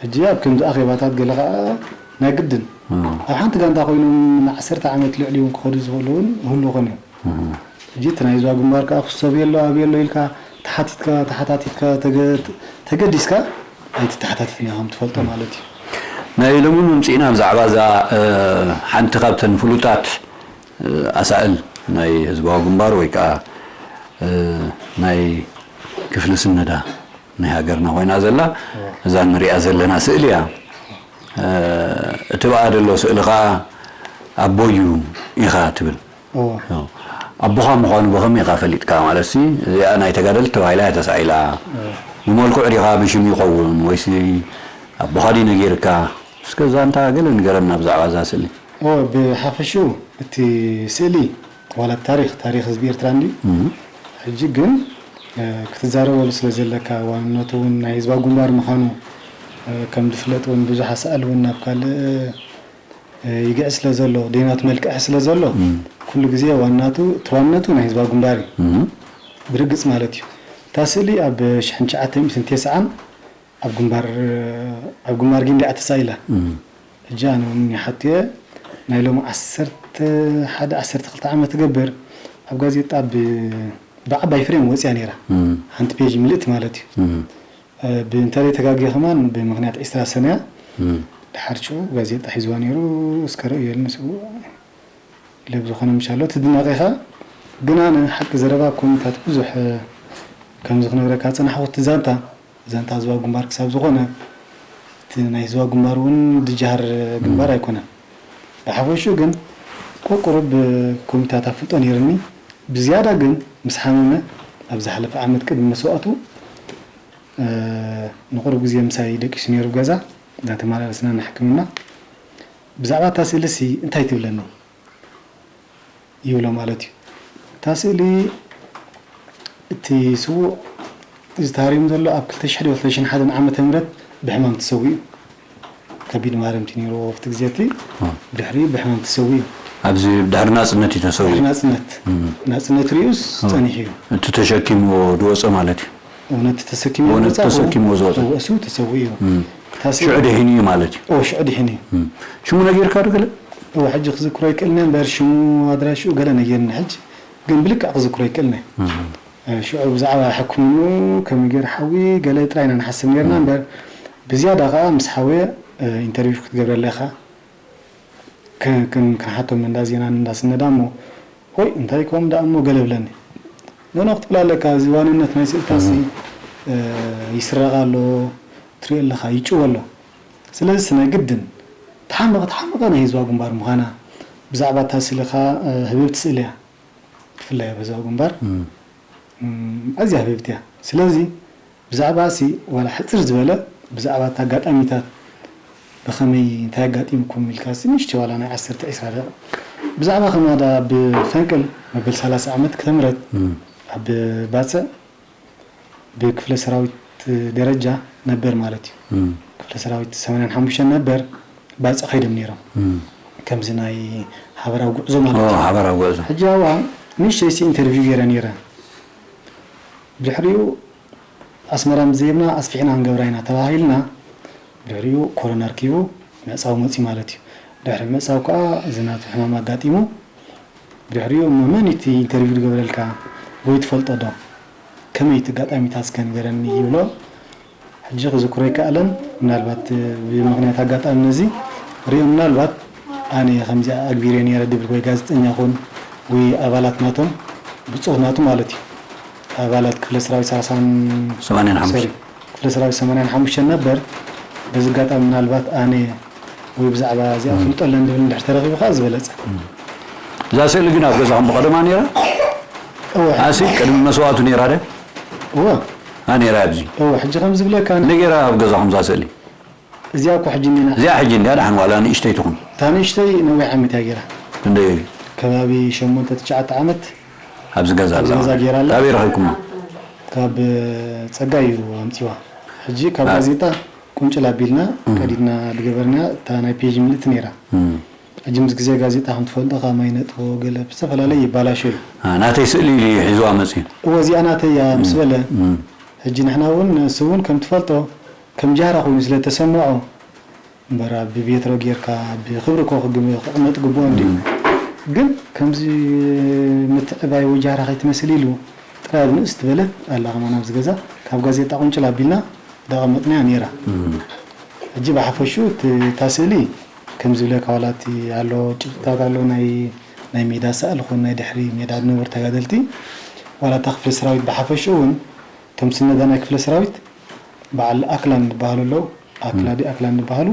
ሕጂ ኣብ ከምዚ ኣኼባታት ገለ ኸዓ ናይ ግድን እም። ኣብ ሓንቲ ጋንታ ኮይኖም ንዓሰርተ ዓመት ልዕሊ እውን ክኸዱ ዝኽእሉ እውን ይህልዉ ኾን እዮም። እም። ሕጂ እቲ ናይ ህዝባዊ ግንባር ከኣ ክሰብ የሎ፣ ኣብ የሎ ኢልካ ተሓቲትካ፣ ተሓታቲትካ፣ ተገ-፣ ተገዲስካ ኣይትተሓታተትን ኢኻ ከም ትፈልጦ ማለት እዩ። ናይ ሎሚ ምምጽእና ብዛዕባ እዛ፣ እ፣ ሓንቲ ካብተን ፍሉጣት፣ እ፣ ኣሳእል ናይ ህዝባዊ ግንባር ወይ ከኣ፣ እ፣ ናይ ክፍሊ ስነዳ ናይ ሃገርና ኮይና ዘላ፣ እዋ። እዛ ንሪኣ ዘለና ስእሊ እያ። እ፣ እቲ ብኣ ዘሎ ስእሊ ኸኣ ኣቦዩ ኢኻ ትብል። እዋ። ኣቦኻ ምዃኑ ብኸመይ ኢኻ ፈሊጥካ? ማለትሲ፣ እዚኣ ናይ ተጋደልቲ ተባሂላ እያ ተሳኢላ። እዋ። ብመልክዑ ዲኻ ብሽም ይኸውን ወይሲ ኣቦኻ ድዩ ነጊርካ? እስከ ዛንታ ገለ ንገረና ብዛዕባ እዛ ስእሊ። እወ፣ ብሓፈሽኡ እቲ ስእሊ ዋላ ታሪኽ፣ ታሪኽ ህዝቢ ኤርትራ እንድዩ። እም። ሕጂ ግን፣ እ፣ ክትዛረበሉ ስለ ዘለካ፣ ዋንነቱ እውን ናይ ህዝባዊ ግንባር ምዃኑ፣ እ፣ ከም ዝፍለጥ እውን ብዙሕ ኣሳእል እውን ናብ ካልእ፣ እ፣ ይግዕዝ ስለ ዘሎ፣ ደይናቱ መልክዕ ስለ ዘሎ፣ እም። ኩሉ ግዜ ዋናቱ፣ እቲ ዋንነቱ ናይ ህዝባዊ ግንባር እዩ። እም። ብርግጽ ማለት እዩ። እታ ስእሊ ኣብ ሽሕን ትሽዓተ ሚእትን ተስዓን ኣብ ግንባር፣ ኣብ ግንባር ጊንዳዕ ተሳኢላ። እም። ሕጂ ኣነ እውን ይሓቱ እየ። ናይ ሎሚ ዓሰርተ ሓደ፣ ዓሰርተ ክልተ ዓመት ትገብር ኣብ ጋዜጣ ብ-፣ ብዓባይ ፍሬም ወፂኣ ነይራ። እም። ሓንቲ ፔጅ ምልእቲ ማለት እዩ። እም። እ፣ ብ-፣ እንተዘይ ተጋግየ ከማን ብምኽንያት ዒስራ ሰነ እያ። እም። ድሓር ሽዑ ጋዜጣ ሒዝዋ ነይሩ፣ እስከ ርእየሉ ንስኡ። ኢለ ብዝኾነ ምሻሎ ትድነቕ ኢኻ። ግን ኣነ ሓቂ ዘረባ ኣብ ኮሜንታት ብዙሕ፣ እ፣ ከምዚ ክነግረካ ዝጸናሕኩ እቲ ዛንታ፣ ዛንታ ህዝባዊ ግንባር ክሳብ ዝኾነ፣ እቲ ናይ ህዝባዊ ግንባር እውን ድጃር ግንባር እም። ኣይኮነን። ብሓፈሽኡ ግን ቁሩብ ኮሜንታት ኣፍልጦ ነይርኒ። ብዝያዳ ግን ምስ ሓመመ፣ ኣብ ዝሓለፈ ዓመት ቅድሚ መስዋእቱ፣ እ፣ ንቁሩብ ግዜ ምሳይ ደቂሱ ነይሩ ገዛ፣ እንዳተመላለስና ንሕክምና። ብዛዕባ እታ ስእሊ ሲ እንታይ ትብለኒ? ይብሎ ማለት እዩ። እታ ስእሊ እቲ ስዉእ እዚ ተሃሪሙ ዘሎ ኣብ ክልተ ሽሕን ክልተ ሽሕን ሓደን ዓመተ ምህረት ብሕማም ተሰዊኡ። ከቢድ ማረምቲ ነይርዎ ኣብቲ ግዜ እቲ። ድሕሪ ብሕማም ተሰዊኡ። ኣብዚ ድሕሪ ናጽነት እዩ ተሰዊኡ። ድሕሪ ናጽነት። ናጽነት ርእዩስ ጸኒሑ እዩ። እቲ ተሸኪምዎ ዝወጸ ማለት እዩ። እውነት ተሰኪምዎ እውነት ዝወጸ ተሰኪምዎ ዝወጸ። እሱ ተሰዊኡ እዩ። ታሲ- ሽዑ ድሒኑ እዩ ማለት እዩ። ኦ፣ ሽዑ ድሒኑ እዩ። ሽሙ ነጊርካ ዶ ገለ? እወ፣ ሕጂ ክዝክሮ ይክእልኒ እምበር ሽሙ ኣድራሽኡ ገለ ነጊርኒ። ሕጂ ግን ብልክዕ ክዝክሮ ይክእልኒ። ሽዑ ብዛዕባ ሕክምንኡ ከመይ ገይሩ ሓዊ ገለ ጥራይ ኢና ንሓስብ ነይርና እምበር፣ ብዝያዳ ከኣ ምስ ሓወየ ኢንተርቪው ክትገብረለይ ኢኻ። ከ-፣ ከን-፣ ክንሓቶም እንዳ ዜናን እንዳ ስነዳ እሞ፣ "ሆይ፣ እንታይ ከምኡ ደኣ እሞ?" ገለ ብለኒ። "ኖኖ፣ ክትብል ኣለካ፣ እዚ ዋንነት ናይ ስእልታሲ፣ ይስረቕ ኣሎ፣ ትሪኦ ኣለኻ፣ ይጭወ ኣሎ። ስለዚስ ናይ ግድን ተሓመቐ፣ ተሓመቐ ናይ ህዝባዊ ግንባር ምዃና፣ ብዛዕባ እታ ስእሊ ከኣ፣ ህብብቲ ስእሊ እያ፣ ብፍላይ ኣብ ህዝባዊ ግንባር፣ ኣዝያ ህብብቲ እያ። ስለዚ ብዛዕባሲ ዋላ ሕጽር ዝበለ ብዛዕባ እቲ ኣጋጣሚታት ብኸመይ እንታይ ኣጋጢምኩም ኢልካሲ ንእሽተይ ዋላ ናይ ዓሰርተ ዒስራ ደቂቕ ብዛዕባ ከማዳ ብፈንቅል መበል ሰላሳ ዓመት ክተምረት ኣብ ባጽዕ ብክፍለ ሰራዊት ደረጃ ነበር ማለት እዩ። ክፍለ ሰራዊት ሰማንያን ሓሙሽተን ነበር ባጽዕ ከይዶም ነይሮም። ከምዚ ናይ ሓበራዊ ጉዕዞ ማለት እዩ። ሓበራዊ ጉዕዞ። ሕጂ ኣብኣ ንእሽተይሲ ኢንተርቪው ገይረ ነይረ። ብድሕሪኡ ኣስመራ ምስ ዘየብና ኣስፊሕና ክንገብራ ኢና ተባሂልና። ብድሕሪኡ ኮሮና ኣርኪቡ ምዕጻው መጺኡ ማለት እዩ። ድሕሪ ምዕጻው ከኣ እዚ ናቱ ሕማም ኣጋጢሙ። ብድሕሪኡ እሞ መን እዩ እቲ ኢንተርቪው ዝገብረልካ ወይ ትፈልጦ ዶ? ከመይ እቲ ኣጋጣሚታት እስከ ንገረኒ ይብሎ። ሕጂ ክዝክሮ ኣይከኣለን። ምናልባት ብምኽንያት ኣጋጣሚ ነዚ ሪኦ ምናልባት ኣነ ከምዚ ኣግቢረ ነይረ ድብል ወይ ጋዜጠኛ ኹን ወይ ኣባላት ናቶም ብጾት ናቱ ማለት እዩ። ኣባላት ክፍለ ሰራዊት ሰላሳን ሰማንያን ሓሙሽተ። ሶሪ፣ ክፍለ ሰራዊት ሰማንያን ሓሙሽተን ነበር። በዚ ኣጋጣሚ ምናልባት ኣነ ወይ ብዛዕባ እዚኣ ፍልጦ ኣለን ድብል እንድሕር ተረኺቡ ከኣ ዝበለጸ። እዛ ስእሊ ግን ኣብ ገዛኹም ብቐደማ ነይራ? እወ። ኣሲ ቅድሚ መስዋእቱ ነይራ ደ? እወ። ኣ ነይራ ኣብዚ። እወ፣ ሕጂ ከም ዝብለካ ነ- ነጌራ ኣብ ገዛኹም እዛ ስእሊ? እዚኣ እኮ ሕጂ እኒና። እዚኣ ሕጂ እንድያ ደሓን ዋላ ንእሽተይ ትኹን? እታ ንእሽተይ ነዊሕ ዓመት እያ ገይራ። ክንደይ? ከባቢ ሸሞንተ ትሽዓተ ዓመት ኣብዚ ገዛ ኣብዚ ኣላ? ገዛ ገይራ ኣላ። ኣበይ ረኺብኩማ? ካብ ጸጋይ እዩ ኣምጺዋ። ሕጂ ካብ ኣ- ጋዜጣ ቁንጭል ኣቢልና እም። ቀዲድና ዝገበርና እታ ናይ ፔጅ ምልእቲ ነይራ። እም። ሕጂ ምስ ግዜ ጋዜጣ ከም ትፈልጦ ካብ ማይ ነጥቦ ገለ ብዝተፈላለየ ይባላሾ እዩ። ኣ፣ ናተይ ስእሊ ኢሉ እዩ ሒዝዋ መጺኡ። እወ፣ እዚኣ ናተይ እያ ምስ እም። በለ። እም። ሕጂ ንሕና እውን ንሱ እውን ከም ትፈልጦ ከም ጃህራ ኮይኑ ስለ ተሰምዖ እምበር ኣብ ቤትሮ ጌርካ ብኽብሪ እኮ ክግም-፣ ክቕመጥ ግብኦ እንድዩ። እም። ግን ከምዚ ምትዕባይ ወይ ጃህራ ከይትመስል ኢሉ ጥራይ ኣብ ንእስ ዝበለት ኣላ ከማን ኣብዚ ገዛ ካብ ጋዜጣ ቁንጭል ኣቢልና ዳቐመጥናያ ነይራ። እም። ሕጂ ብሓፈሽኡ እቲ፣ እታ ስእሊ ከም ዝብለካ ዋላ እቲ ኣሎ ጭብጥታት ኣሎ ናይ፣ ናይ ሜዳ ስእሊ ኹን ናይ ድሕሪ ሜዳ ዝነበሩ ተጋደልቲ ዋላ እታ ክፍለ ሰራዊት ብሓፈሽኡ እውን እቶም ስነዳ ናይ ክፍለ ሰራዊት በዓል ኣክላን ዝበሃሉ ኣለዉ። ኣክላ ድዩ ኣክላን ዝበሃሉ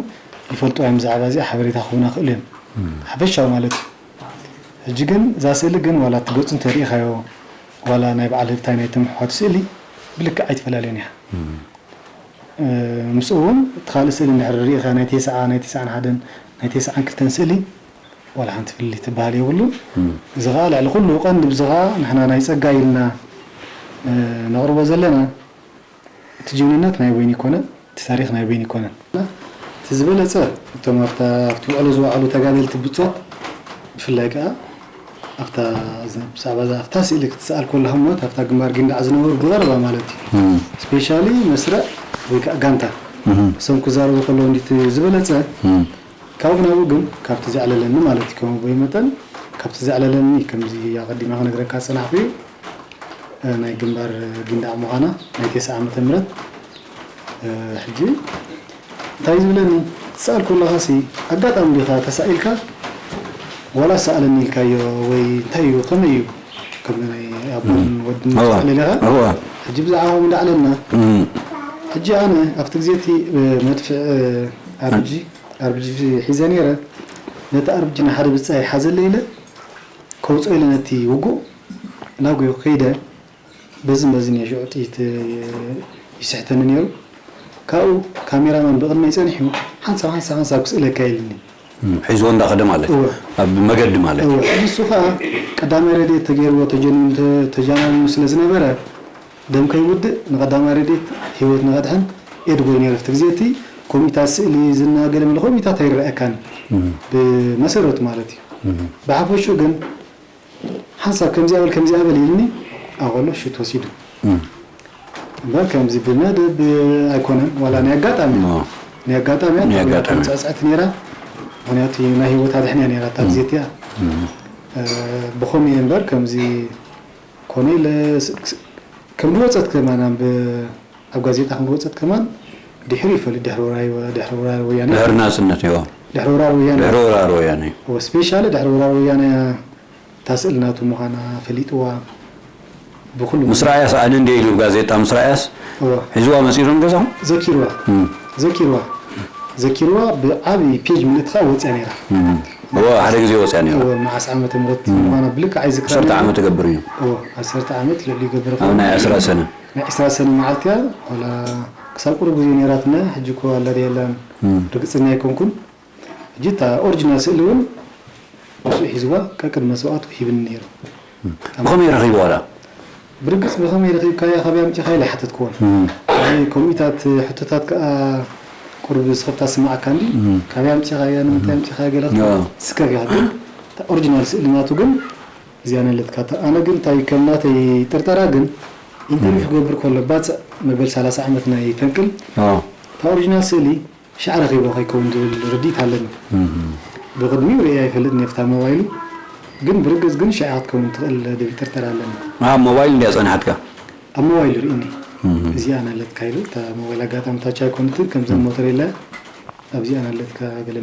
ይፈልጥዋ እዮም። ብዛዕባ እዚኣ ሓበሬታ ክህቡና ክእሉ እዮም። ሓፈሻዊ ማለት እዩ። ሕጂ ግን እዛ ስእሊ ግን ዋላ እቲ ገጹ እንተሪኢኻዮ ዋላ ናይ በዓል ህብታይ ናይ ተምሕዋቱ ስእሊ ብልክዕ ኣይትፈላለን እያ። እ፣ ምስኡ እውን እቲ ካልእ ስእሊ እንድሕር ርኢኻ ናይ ቴስዓ፣ ናይ ቴስዓን ሓደን፣ ናይ ቴስዓን ክልተን ስእሊ ዋላ ሓንቲ ፍልልይ ትበሃል የብሉን። እም። እዚ ኸኣ ልዕሊ ኩሉ ቀንዲ፣ እዚ ኸኣ ንሕና ናይ ጸጋ ኢልና፣ እ፣ ነቕርቦ ዘለና፣ እቲ ጅግንነት ናይ ወይኒ ይኮነን፣ እቲ ታሪኽ ናይ ወይኒ ይኮነን። እቲ ዝበለጸ እቶም ኣብታ፣ ኣብቲ ውዕሎ ዝወዓሉ ተጋደልቲ ብጾት፣ ብፍላይ ከኣ ኣብታ፣ ብዛዕባ እዛ፣ ኣብታ ስእሊ ክትሰኣል ከለኻ እሞ፣ ኣብታ ግንባር ጊንዳዕ ዝነበሩ ብቐረባ ማለት እዩ። እም። ስፔሻሊ መስርዕ ወይ ከኣ ጋንታ። እም። እሶም ክዛረቡ ከለዉ እንዲቲ ዝበለጸ እም። ካብኡ ናብኡ ግን ካብቲ ዘዕለለኒ ማለት እዩ፣ ከም ኣቦይ መጠን ካብቲ ዘዕለለኒ ከምዚ ኣቐዲመ ክነግረካ ዝጸናሕኩ እዩ። እ፣ ናይ ግንባር ጊንዳዕ ምዃና ናይ ቴስዓ ዓመተ ምህረት፣ እ፣ ሕጂ እንታይ ዝብለኒ፣ ትሰኣል ከለኻሲ ኣጋጣሚ ዲኻ ተሳኢልካ ዋላ ሰኣለኒ ኢልካዮ ወይ እንታይ እዩ፣ ከመይ እዩ? ከም ናይ ኣቦን እም። ወድን እዋ። ትሰኣል ኢኻ? እዋ። ሕጂ ብዛዕባ ከምኡ እንዳዕለልና፣ እም። ሕጂ ኣነ ኣብቲ ግዜ እቲ፣ እ፣ መድፍዕ፣ እ፣ ኣር ቢ ጂ፣ ኣር ቢ ጂ ሒዘ ነይረ። ነቲ ኣር ቢ ጂ ንሓደ ብጻይ ሓዘለ ኢለ ከውጽኦ ኢለ ነቲ ውጉእ ናጉዮ ከይደ። በዝን በዝን እየ ሽዑ ጥይት ይስሕተኒ ነይሩ። ካብኡ ካሜራማን ብቕድመይ ጸኒሑ፣ "ሓንሳብ፣ ሓንሳብ፣ ሓንሳብ ክስእለካ" ኢሉኒ። እም፣ ሒዝዎ እንዳኸደ ማለት እዩ። እወ። ኣብ መገዲ ማለት እዩ። እወ፣ ሕጂ እሱ ኸኣ ቀዳማይ ረድኤት ተገይርዎ ተጀኒኑ፣ ተ-፣ ተጃናኒኑ ስለ ዝነበረ፣ ደም ከይውድእ ንቐዳማይ ረድኤት ህይወት ንኸድሕን ኤድጎ ነይረ። ኣብቲ ግዜ እቲ ኮሚታት ስእሊ ዝናገለ መለ ኮሚታት ኣይረኣየካን። ብመሰረቱ ማለት እዩ። ብሓፈሽኡ ግን ሓንሳብ ከምዚኣ በል ከምዚኣ በል ኢልኒ ኣቐሎ ሽት ወሲዱ። እምበር ከምዚ ብመደብ ኣይኮነን፣ ዋላ ናይ ኣጋጣሚ፣ ናይ ኣጋጣሚ እያ፣ ናይ ኣጋጣሚ። ጽዕጽዕቲ ነይራ። ምኽንያቱ ናይ ህይወት ኣድሕን እያ ነይራ እታ ግዜ እቲኣ። እ፣ ብኸምኡ እየ እምበር ከምዚ ኮነ ኢለ ስ-፣ ስ-፣ ከም ዝወጸት ከማን ኣብ፣ ኣብ ጋዜጣ ከም ዝወጸት ከማን ድሕሪ ይፈልጥ፣ ድሕሪ ወራር ወ-፣ ድሕሪ ወራር ወያነ። ድሕሪ ናጽነት፣ እዎ። ድሕሪ ወራር ወያነ። ድሕሪ ወራር ወያነ። እዎ፣ ስፔሻሊ ድሕሪ ወራር ወያነ እታ ስእሊ ናቱ ምዃና ፈሊጥዋ ብኹሉ። ምስ ረኣያስ ኣነ እንደ ኢሉ ጋዜጣ ምስ ረኣያስ እዎ። ሒዝዋ መጺኡ ዶ ንገዛኹም? ዘኪርዋ። እም። ዘኪርዋ። ዘኪርዋ ብዓቢ ፔጅ ምልእቲ ከኣ ወጽያ ነይራ። እም። እዎ፣ ሓደ ግዜ ወጽያ ነይራ። እዎ፣ መዓስ ዓመተ ምህረት ምዃና ብልክዕ ኣይዝክራን ዓሰርተ እየ። ዓመት ትገብር እዩ። እዎ፣ ዓሰርተ ዓመት ልዕሊ ይገብር ኣብ ናይ ዕስራ ሰነ። ናይ ዕስራ ሰነ መዓልቲ እያ፣ ዋላ ክሳብ ቁሩብ ግዜ ነይራትና፣ ሕጂ እኮ ኣላ ድያ የላን እም። ርግጸኛ ኣይኮንኩን። ሕጂ እታ ኦሪጂናል ስእሊ እውን ንሱ ሒዝዋ፣ ቀቅድመ ሰውኣቱ ሂብኒ ነይሩ። ብኸመይ ረኺብዋ ደኣ? ብርግጽ ብኸመይ ረኺብካያ፣ ካበይ ኣምጺኻያ ኢለ ኣይሓተትክዎን። እም። እዚ ከምኡታት ሕቶታት ከኣ ቁሩብ ስኽፍታ ዝስምዓካ እንዲ፣ እም። ካበይ ኣምጺኻያ፣ ንምንታይ ኣምጺኻያ ገለ ክትብል ያ። ትስከፍ ኢኻ። ግን እታ ኦሪጂናል ስእሊ ናቱ ግን እዚኣ ኣለትካ። እታ ኣነ ግን እንታይ ከም ናተይ ጥርጠራ ግን ኢንተርቪው ክገብር ከሎ ባጽዕ መበል ሰላሳ ዓመት ናይ ፈንቅል ያ። እታ ኦሪጂናል ስእሊ ሻዕ ረኺቦ ከይከውን ዝብል ርድኢት ኣለኒ። እም። ብቕድሚኡ ርእየ ኣይፈልጥን እየ ኣብታ ሞባይሉ፣ ግን ብርግጽ ግን ሻዕ ክትከውን ትኽእል ዝብል ጥርጠራ ኣለኒ። ኣብ ሞባይል እንድያ ጸንሓትካ? ኣብ ሞባይሉ ርእኒ። እም። እዚኣ ናለትካ ኢሉ፣ እታ ሞባይል ኣጋጣሚ ታች ኣይኮነትን፣ ከምዘን ሞተር የለ፣ ኣብዚኣ ናለትካ ገለ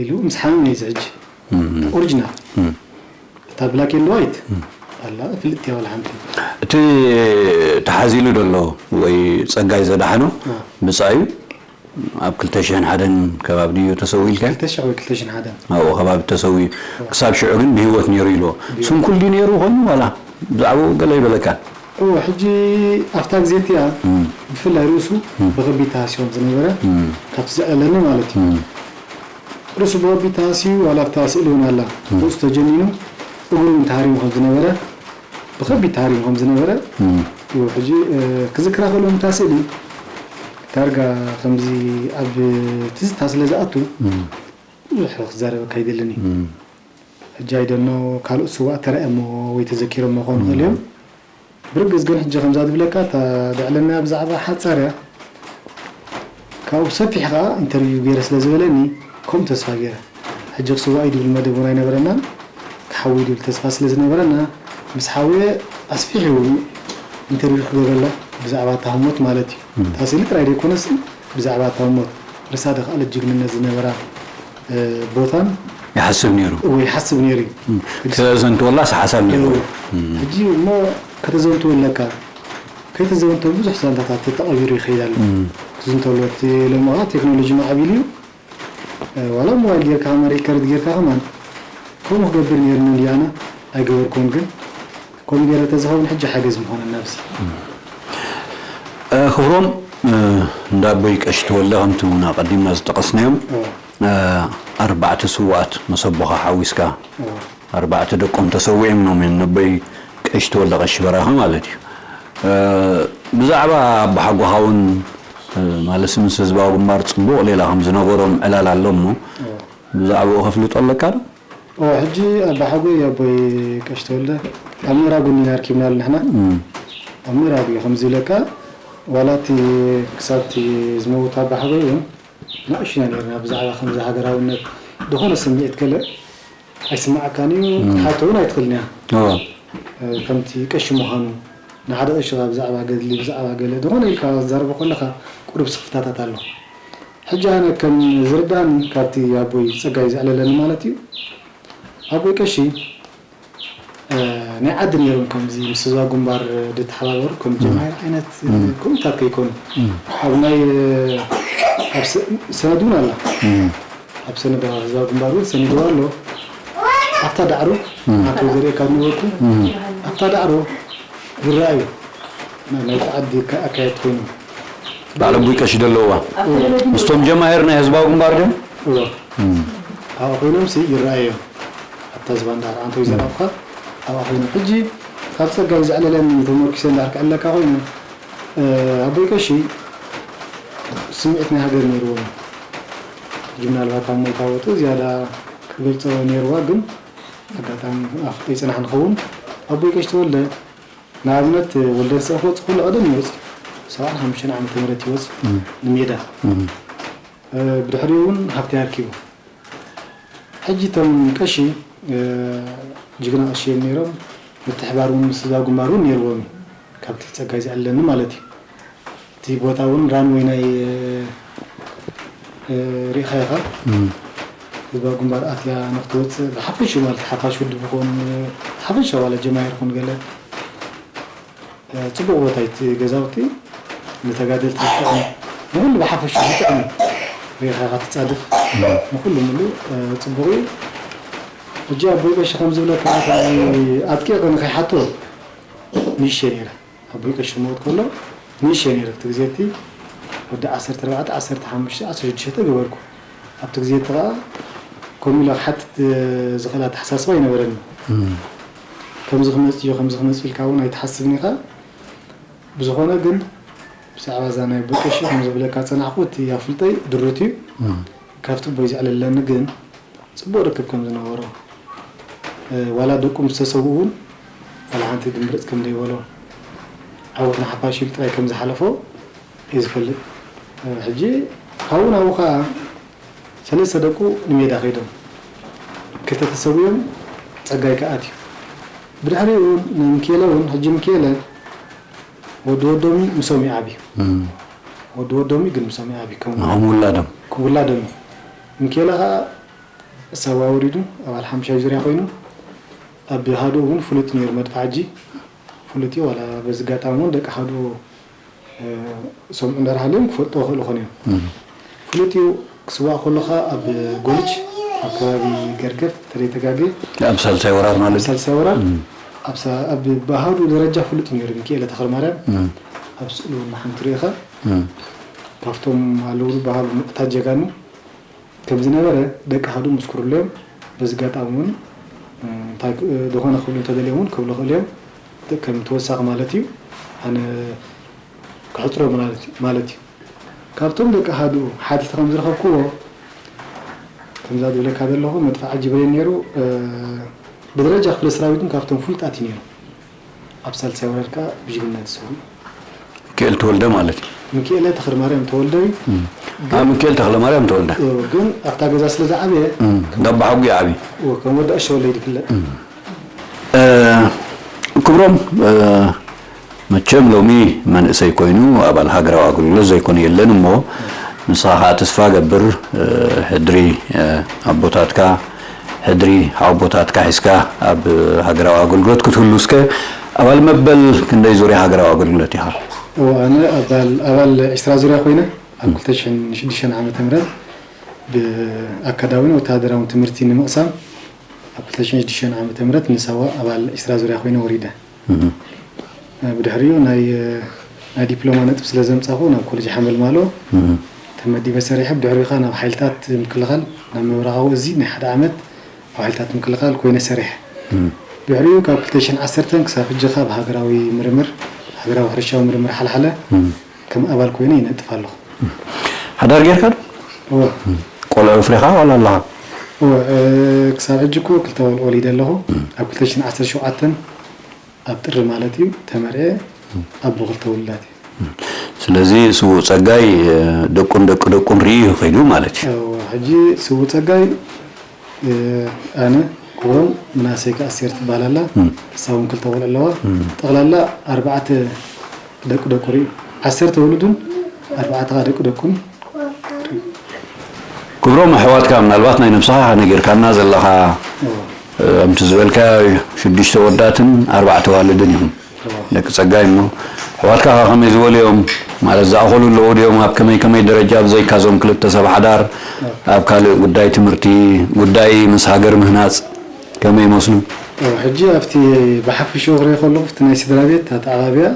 ኢሉ፣ ምስ ሓመመ እዩ እዚ ሕጂ። እም። ኦሪጂናል። እም። እታ ብላክ ኤንድ ዋይት እም። ኣላ፣ ፍልጥቲ እያ ዋላ ሓንቲ። እቲ ተሓዚሉ ዘሎ ወይ ጸጋይ ዘድሓኖ እ። ብጻዩ ኣብ ክልተ ሽሕን ሓደን ከባቢ ድዩ ተሰዊኡ ኢልካ? ክልተ ሽሕ ወይ ክልተ ሽሕን ሓደን። ኣብኡ ከባቢ ተሰዊኡ። ክሳብ ሽዑ ግን ብህይወት ነይሩ ኢልዎ። ብህይወት። ስንኩል ድዩ ነይሩ ኮይኑ ዋላ ብዛዕባኡ ገለ ይበለካ? እወ፣ ሕጂ ኣብታ ግዜ እቲኣ እም። ብፍላይ ርእሱ እም። ብኸቢድ ተሃስዮም ዝነበረ እም። ካብቲ ዘዕለለኒ ማለት እዩ። እም። ርእሱ ብኸቢድ ተሃስዩ ዋላ ኣብታ ስእሊ እውን ኣላ። እም። ርእሱ ተጀኒኑ እግሩ እውን ተሃሪሙ ከም ዝነበረ ብኸቢድ ተሃሪሙ ከም ዝነበረ እም። እዩ። ሕጂ፣ እ፣ ክዝክራ ከሎ እታ ስእሊ ዳርጋ ከምዚ ኣብ ትዝታ ስለ ዝኣቱ እም። ብዙሕ ክዛረበካ ኣይደልን እዩ። እም። ሕጂ ኣይደኖ ካልኦት ስዋእ ተራእየሞ ወይ ተዘኪሮሞ ክኾኑ ይኽእሉ እዮም። እም። ብርግጽ ግን ሕጂ ከምዛ ዝብለካ እታ ዘዕለና ብዛዕባ ሓጻር እያ። ካብኡ ሰፊሕ ከኣ ኢንተርቪው ገይረ ስለ ዝበለኒ ከምኡ ተስፋ ገይረ። ሕጂ ክስዋእ እዩ ዝብል መደብ እውን ኣይነበረናን። ክሓዊ ድብል ተስፋ ስለ ዝነበረና፣ ምስ ሓወየ ኣስፊሑ ኢንተርቪው ክገብረላ ብዛዕባ እታ ህሞት ማለት እዩ። እም። እታ ስእሊ ጥራይ ዘይኮነስ ብዛዕባ እታ ህሞት ርሳ ዶ ካልእ ጅግንነት ዝነበራ፣ እ፣ ቦታን ይሓስብ ነይሩ። እወ፣ ይሓስብ ነይሩ እዩ። እም። ክተዘንትወላስ ሓሳብ ነይሩ። እወ። እም። ሕጂ እሞ ከተዘንትወለካ፣ ከይተዘንተወ ብዙሕ ዛንታታት ተቐቢሩ ይኸይድ ኣሎ። እም። ትዝንተወሉ እቲ ሎሚ ኸዓ ቴክኖሎጂ ማዕቢሉ እዩ። እ፣ ዋላ ሞባይል ጌርካ ከማን ሪከርድ ጌርካ ከማን ከምኡ ክገብር ነይርኒ እንድዩ ኣነ ኣይገበርኩን፣ ግን ከምኡ ገይረ ተዝኸውን ሕጂ ሓገዝ ምኾነና ኣብዚ። እ፣ ክብሮም፣ እ፣ እንዳ ኣቦይ ቀሺ ተወልደ ከምቲ እውን ኣቐዲምና ዝጠቐስናዮም፣ እወ። እ፣ ኣርባዕተ ስዉኣት መሰቦኻ ሓዊስካ እወ። ኣርባዕተ ደቆም ተሰዊኦምሎም እዮም፣ ነቦይ ቀሺ ተወልደ ቀሺ በራኺ ማለት እዩ። እ፣ ብዛዕባ ኣቦሓጎኻ እውን፣ እ፣ ማለትሲ ምስ ህዝባዊ ግንባር ጽቡቕ ሌላ ከም ዝነበሮም ዕላል ኣሎ እሞ፣ እዎ። ብዛዕባኡ ከፍልጦ ኣለካ ዶ? እዎ፣ ሕጂ ኣቦሓጎይ ኣቦይ ቀሺ ተወልደ ኣብ ምዕራብ ጎኒ ኢና ኣርኪብናሉ ንሕና። እም። ኣብ ምዕራብ እዩ ከምዚ ኢለካ፣ ዋላ እቲ ክሳብ እቲ ዝመውት ኣቦሓጎይ እውን ንእሽና ነርና ብዛዕባ ከምዚ ሃገራውነት ዝኾነ ስምዒት ገለ ኣይስምዓካን እዩ፣ እም። ክትሓቶ እውን ኣይትኽእልን እያ። እዎ። እ፣ ከምቲ ቀሺ ምዃኑ፣ ንሓደ ቀሺ ከኣ ብዛዕባ ገድሊ፣ ብዛዕባ ገለ ዝኾነ ኢልካ ክትዛረቦ ከለኻ ቁሩብ ስኽፍታታት ኣሎ። ሕጂ ኣነ ከም ዝርዳእኒ ካብቲ ኣቦይ ጸጋይ ዘዕለለኒ ማለት እዩ። ኣቦይ ቀሺ፣ እ፣ ናይ ዓዲ ነይሮም ከምዚ ምስ ህዝባዊ ግንባር ዝተሓባበሩ ከም እም። ጀማሂር ዓይነት፣ እ፣ እም። ከምኡታት ከይኮኑ። እም። ኣብ ናይ፣ እ፣ ኣብ ሰ-፣ ሰነድ እውን ኣላ። እም። ኣብ ሰነድ ህዝባዊ ግንባር እውን ሰኒድዋ ኣሎ። ኣብታ ዳዕሮ፣ እም። ኣቶ ዘርእካ ዝነበርኩ፣ እም። ኣብታ ዳዕሮ ይረኣዩ። ና-፣ ናይቲ ዓዲ ኣካ-፣ ኣካየድቲ ኮይኖም። በዓል ኣቦይ ቀሺ ዘለውዋ። እዎ። ምስቶም ጀማሂር ናይ ህዝባዊ ግንባር ድዮም? እዎ። እም። ኣብኣ ኮይኖም ሲ ይረኣዮም። ኣብታ ዝባን ዳዕሮ ኣንተ እም። ይዘራብካ፣ ኣብኣ ኮይኖም። ሕጂ ካብ ጸጋይ ዘዕለለኒ ተመርኪሰ እንዳር ክዕለካ ኮይኑ፣ ኣቦይ ቀሺ ስምዒት ናይ ሃገር ነይርዎም። ሕጂ ምናልባት ኣብ ሞይታ ወጡ ዝያዳ ክገልጾ ነይርዋ፣ ግን ኣጋጣሚ ኣፍልጦ ይጽናሕ ንኸውን። ኣቦይ ቀሺ ተወልደ ንኣብነት ወልደ ንስኻ ክወጽእ ከሎ ቀደም ይወጽእ፣ ሰብዓን ሓሙሽተን ዓመተ ምህረት ይወጽእ ንሜዳ። ብድሕሪኡ እውን ሃብቲ ኣርኪቡ። ሕጂ እቶም ቀሺ ጅግና ቀሺ እዮም ነይሮም። ምትሕባር እውን ምስ ህዝባ ግንባር እውን ነይርዎም እዩ። ካብቲ ጸጋይ ዝዕለኒ ማለት እዩ። እቲ ቦታ እውን ራንወይ ናይ ሪኢኻ ኢኻ። ህዝባ ግንባር ኣትያ ንክትወፅእ ብሓፈሽኡ ማለት ሓፋሽ ውድብ ይኹን ሓፈሻ ዋላ ጀማሂር ይኹን ገለ ጽቡቕ ቦታ እዩ እቲ ገዛውቲ። ንተጋደልቲ ዝጥዕም፣ ንኹሉ ብሓፈሽኡ ዝጥዕም ሪኢኻ ኢኻ ትጻድፍ። ንኹሉ ምሉእ ጽቡቕ እዩ። ሕጂ ኣቦይ ቀሺ ከም ዝብለካ ኣጥቂቐ ንኸይሓቶ ንእሽተይ ነይረ። ኣቦይ ቀሺ ክመውት ከሎ ንእሽተይ ነይረ። ኣብቲ ግዜ እቲ ወዲ ዓሰርተ ኣርባዕተ፣ ዓሰርተ ሓሙሽተ፣ ዓሰርተ ሽዱሽተ ገበርኩ። ኣብቲ ግዜ እቲ ኸኣ ከምኡ ኢለ ክሓትት ዝኽእል ኣተሓሳስባ ኣይነበረኒ። ከምዚ ክመጽእ እዩ፣ ከምዚ ክመጽእ ኢልካ እውን ኣይትሓስብን ኢኻ። ብዝኾነ ግን ብዛዕባ እዛ ናይ ኣቦይ ቀሺ ከም ዝብለካ ጸናሕኩ፣ እቲ ኣፍልጦይ ድሩት እዩ። ካብቲ ኣቦይ ዘዕለለኒ ግን ጽቡቕ ርክብ ከም ዝነበሮ፣ ዋላ ደቁ ምስ ተሰውኡ እውን ዋላ ሓንቲ ድምብርጽ ከም ዘይበሎ፣ ዓወት ንሓፋሽ ኢሉ ጥራይ ከም ዝሓለፎ እየ ዝፈልጥ። ሕጂ ካብኡ ናብኡ ከኣ ሰለስተ ደቁ ንሜዳ ከይዶም፣ ክልተ ተሰዊኦም፣ ጸጋይ ከኣ ኣትዩ። ብድሕሪኡ እውን ንምክኤለ እውን፣ ሕጂ ምክኤለ ወዲ ወዶም እዩ፣ ምሶም እዩ ዓብዩ። ወዲ ወዶም እዩ ግን ምሶም እዩ ዓብዩ። ከም ንዖም ውላዶም። ከም ውላዶም እዩ። ምክኤለ ከኣ ሳዋ ወሪዱ ኣባል ሓምሻይ ዙርያ ኮይኑ፣ ኣብ ሃዱኡ እውን ፍሉጥ ነይሩ። መድፍዓጂ ፍሉጥ እዩ። ዋላ በዚ ኣጋጣሚ እውን ደቂ ሃዱኡ ሰምዑ እንዳረሃልዮም ክፈልጥዎ ይኽእሉ ይኾኑ እዮም። ፍሉጥ እዩ። ክስዋእ ከሎ ኸኣ ኣብ ጎልጅ ኣብ ከባቢ ገርገፍ ተለይተጋገ ኣብ ሳልሳይ ወራር ማለት ኣብ ሳልሳይ ወራር ኣብ ሳ- ኣብ ብኣሃዱ ደረጃ ፍሉጥ እዩ ነይሩ። ሚካኤለ ተኽለማርያም ኣብ ስእሉ እውን ሓንቲ ርኢኻ ካብቶም ኣለዉ ዝበሃሉ ንቑታት ጀጋኑ ከም ዝነበረ ደቂ ኣሃዱ ምስክሩሉ እዮም። በዚ ኣጋጣሚ እውን እንታይ ዝኾነ ክብሉ እንተደልዮም እውን ክብሉ ይኽእሉ እዮም። ከም ተወሳኺ ማለት እዩ። ኣነ ክሕፅሮ ማለት እዩ። ካብቶም ደቂ ኣሃዱ ሓቲተ ከም ዝረኸብክዎ፣ ከምዛ ዝብለካ ዘለኹ መድፍዓጂ ብሬን ነይሩ። ብደረጃ ክፍለ ሰራዊት እውን ካብቶም ፍሉጣት እዩ ነይሩ። ኣብ ሳልሳይ ወራር ከዓ ብጅግንነት ዝሰውኡ። ሚካኤል ተወልደ ማለት እዩ። ሚካኤለ ተኽለማርያም ተወልደ እዩ። ኣብ ሚካኤል ተኽለማርያም ተወልደ። ግን ኣብታ ገዛ ስለ ዝዓበየ እንዳባ ሓጉ ይዓብዩ። ከም ወዲ ኣሸወለይ ዝፍለጥ። ክብሮም፣ መቸም ሎሚ መንእሰይ ኮይኑ ኣባል ሃገራዊ ኣገልግሎት ዘይኮነ የለን እሞ፣ ንስኻ ከዓ ተስፋ ገብር፣ ሕድሪ ኣቦታትካ፣ ሕድሪ ሓወቦታትካ ሒዝካ ኣብ ሃገራዊ ኣገልግሎት ክትህሉ እስከ፣ ኣባል መበል ክንደይ ዙርያ ሃገራዊ ኣገልግሎት ኢኻ? እወ፣ ኣነ ኣባል ኣባል ዕስራ ዙርያ ኮይነ ኣብ ክልተ ሽሕን ሽዱሽተን ዓመተ ምህረት ብኣካዳሚን ወተሃደራውን ትምህርቲ ንምቕሳም ኣብ ክልተ ሽሕን ሽዱሽተን ዓመተ ምህረት ንሳዋ ኣባል ዕስራ ዙርያ ኮይነ ወሪደ። ብድሕሪኡ ናይ ናይ ዲፕሎማ ነጥቢ ስለ ዘምጻኹ ናብ ኮሌጅ ሓመልማሎ ተመዲበ ሰሪሐ። ብድሕሪኡ ኸኣ ናብ ሓይልታት ምክልኻል ናብ ምብራቓዊ እዚ ናይ ሓደ ዓመት ኣብ ሓይልታት ምክልኻል ኮይነ ሰሪሐ። ድሕሪኡ ካብ ክልተ ሽሕን ዓሰርተን ክሳብ ሕጂ ኸኣ ብሃገራዊ ምርምር፣ ሃገራዊ ሕርሻዊ ምርምር ሓልሓለ ከም ኣባል ኮይነ ይነጥፍ ኣለኹ። ሓዳር ጌርካ ዶ? እወ። ቆልዑ ኣፍሪኻ ዋላ ኣለኻ? እወ፣ ክሳብ ሕጂ እኮ ክልተ ቆልዑ ወሊደ ኣለኹ። ኣብ ክልተ ሽሕን ዓሰርተ ሸውዓተን ኣብ ጥሪ ማለት እዩ ተመርዐ፣ ኣቦ ክልተ ውሉዳት እዩ። ስለዚ ስዉእ ጸጋይ ደቁን ደቂ ደቁን ርእዩ እዩ ከይዱ ማለት እዩ። እወ፣ ሕጂ ስዉእ ጸጋይ ኣነ፣ ክብሮም፣ ምናሰይ ከኣ ኣስቴር ትበሃል ኣላ። ንሳ እውን ክልተ ቆልዑ ኣለዋ። ጠቕላላ ኣርባዕተ ደቂ ደቁ ርእዩ። ዓሰርተ ውሉድን ኣርባዕተ ከኣ ደቂ ደቁን ርእዩ። ክብሮም፣ ኣሕዋትካ ምናልባት ናይ ነብስኻ ነጊርካና ዘለኻ፣ እወ። ከምቲ ዝበልካዮ ሽዱሽተ ወዳትን ኣርባዕተ ዋልድን እዮም። ደቂ ጸጋይ እሞ፣ ኣሕዋትካ ከ ከመይ ዝበሉ እዮም? ማለት ዝኣኸሉ ኣለዉ ድዮም? ኣብ ከመይ ከመይ ደረጃ ብዘይካ እዞም ክልተ ሰብ ሓዳር ኣብ ካልእ ጉዳይ ትምህርቲ፣ ጉዳይ ምስ ሃገር ምህናጽ ከመይ ይመስሉ? ሕጂ ኣብቲ ብሓፈሽኡ ክርኢ ከለኹ ኣብቲ ናይ ስድራ ቤት ኣተዓባብያ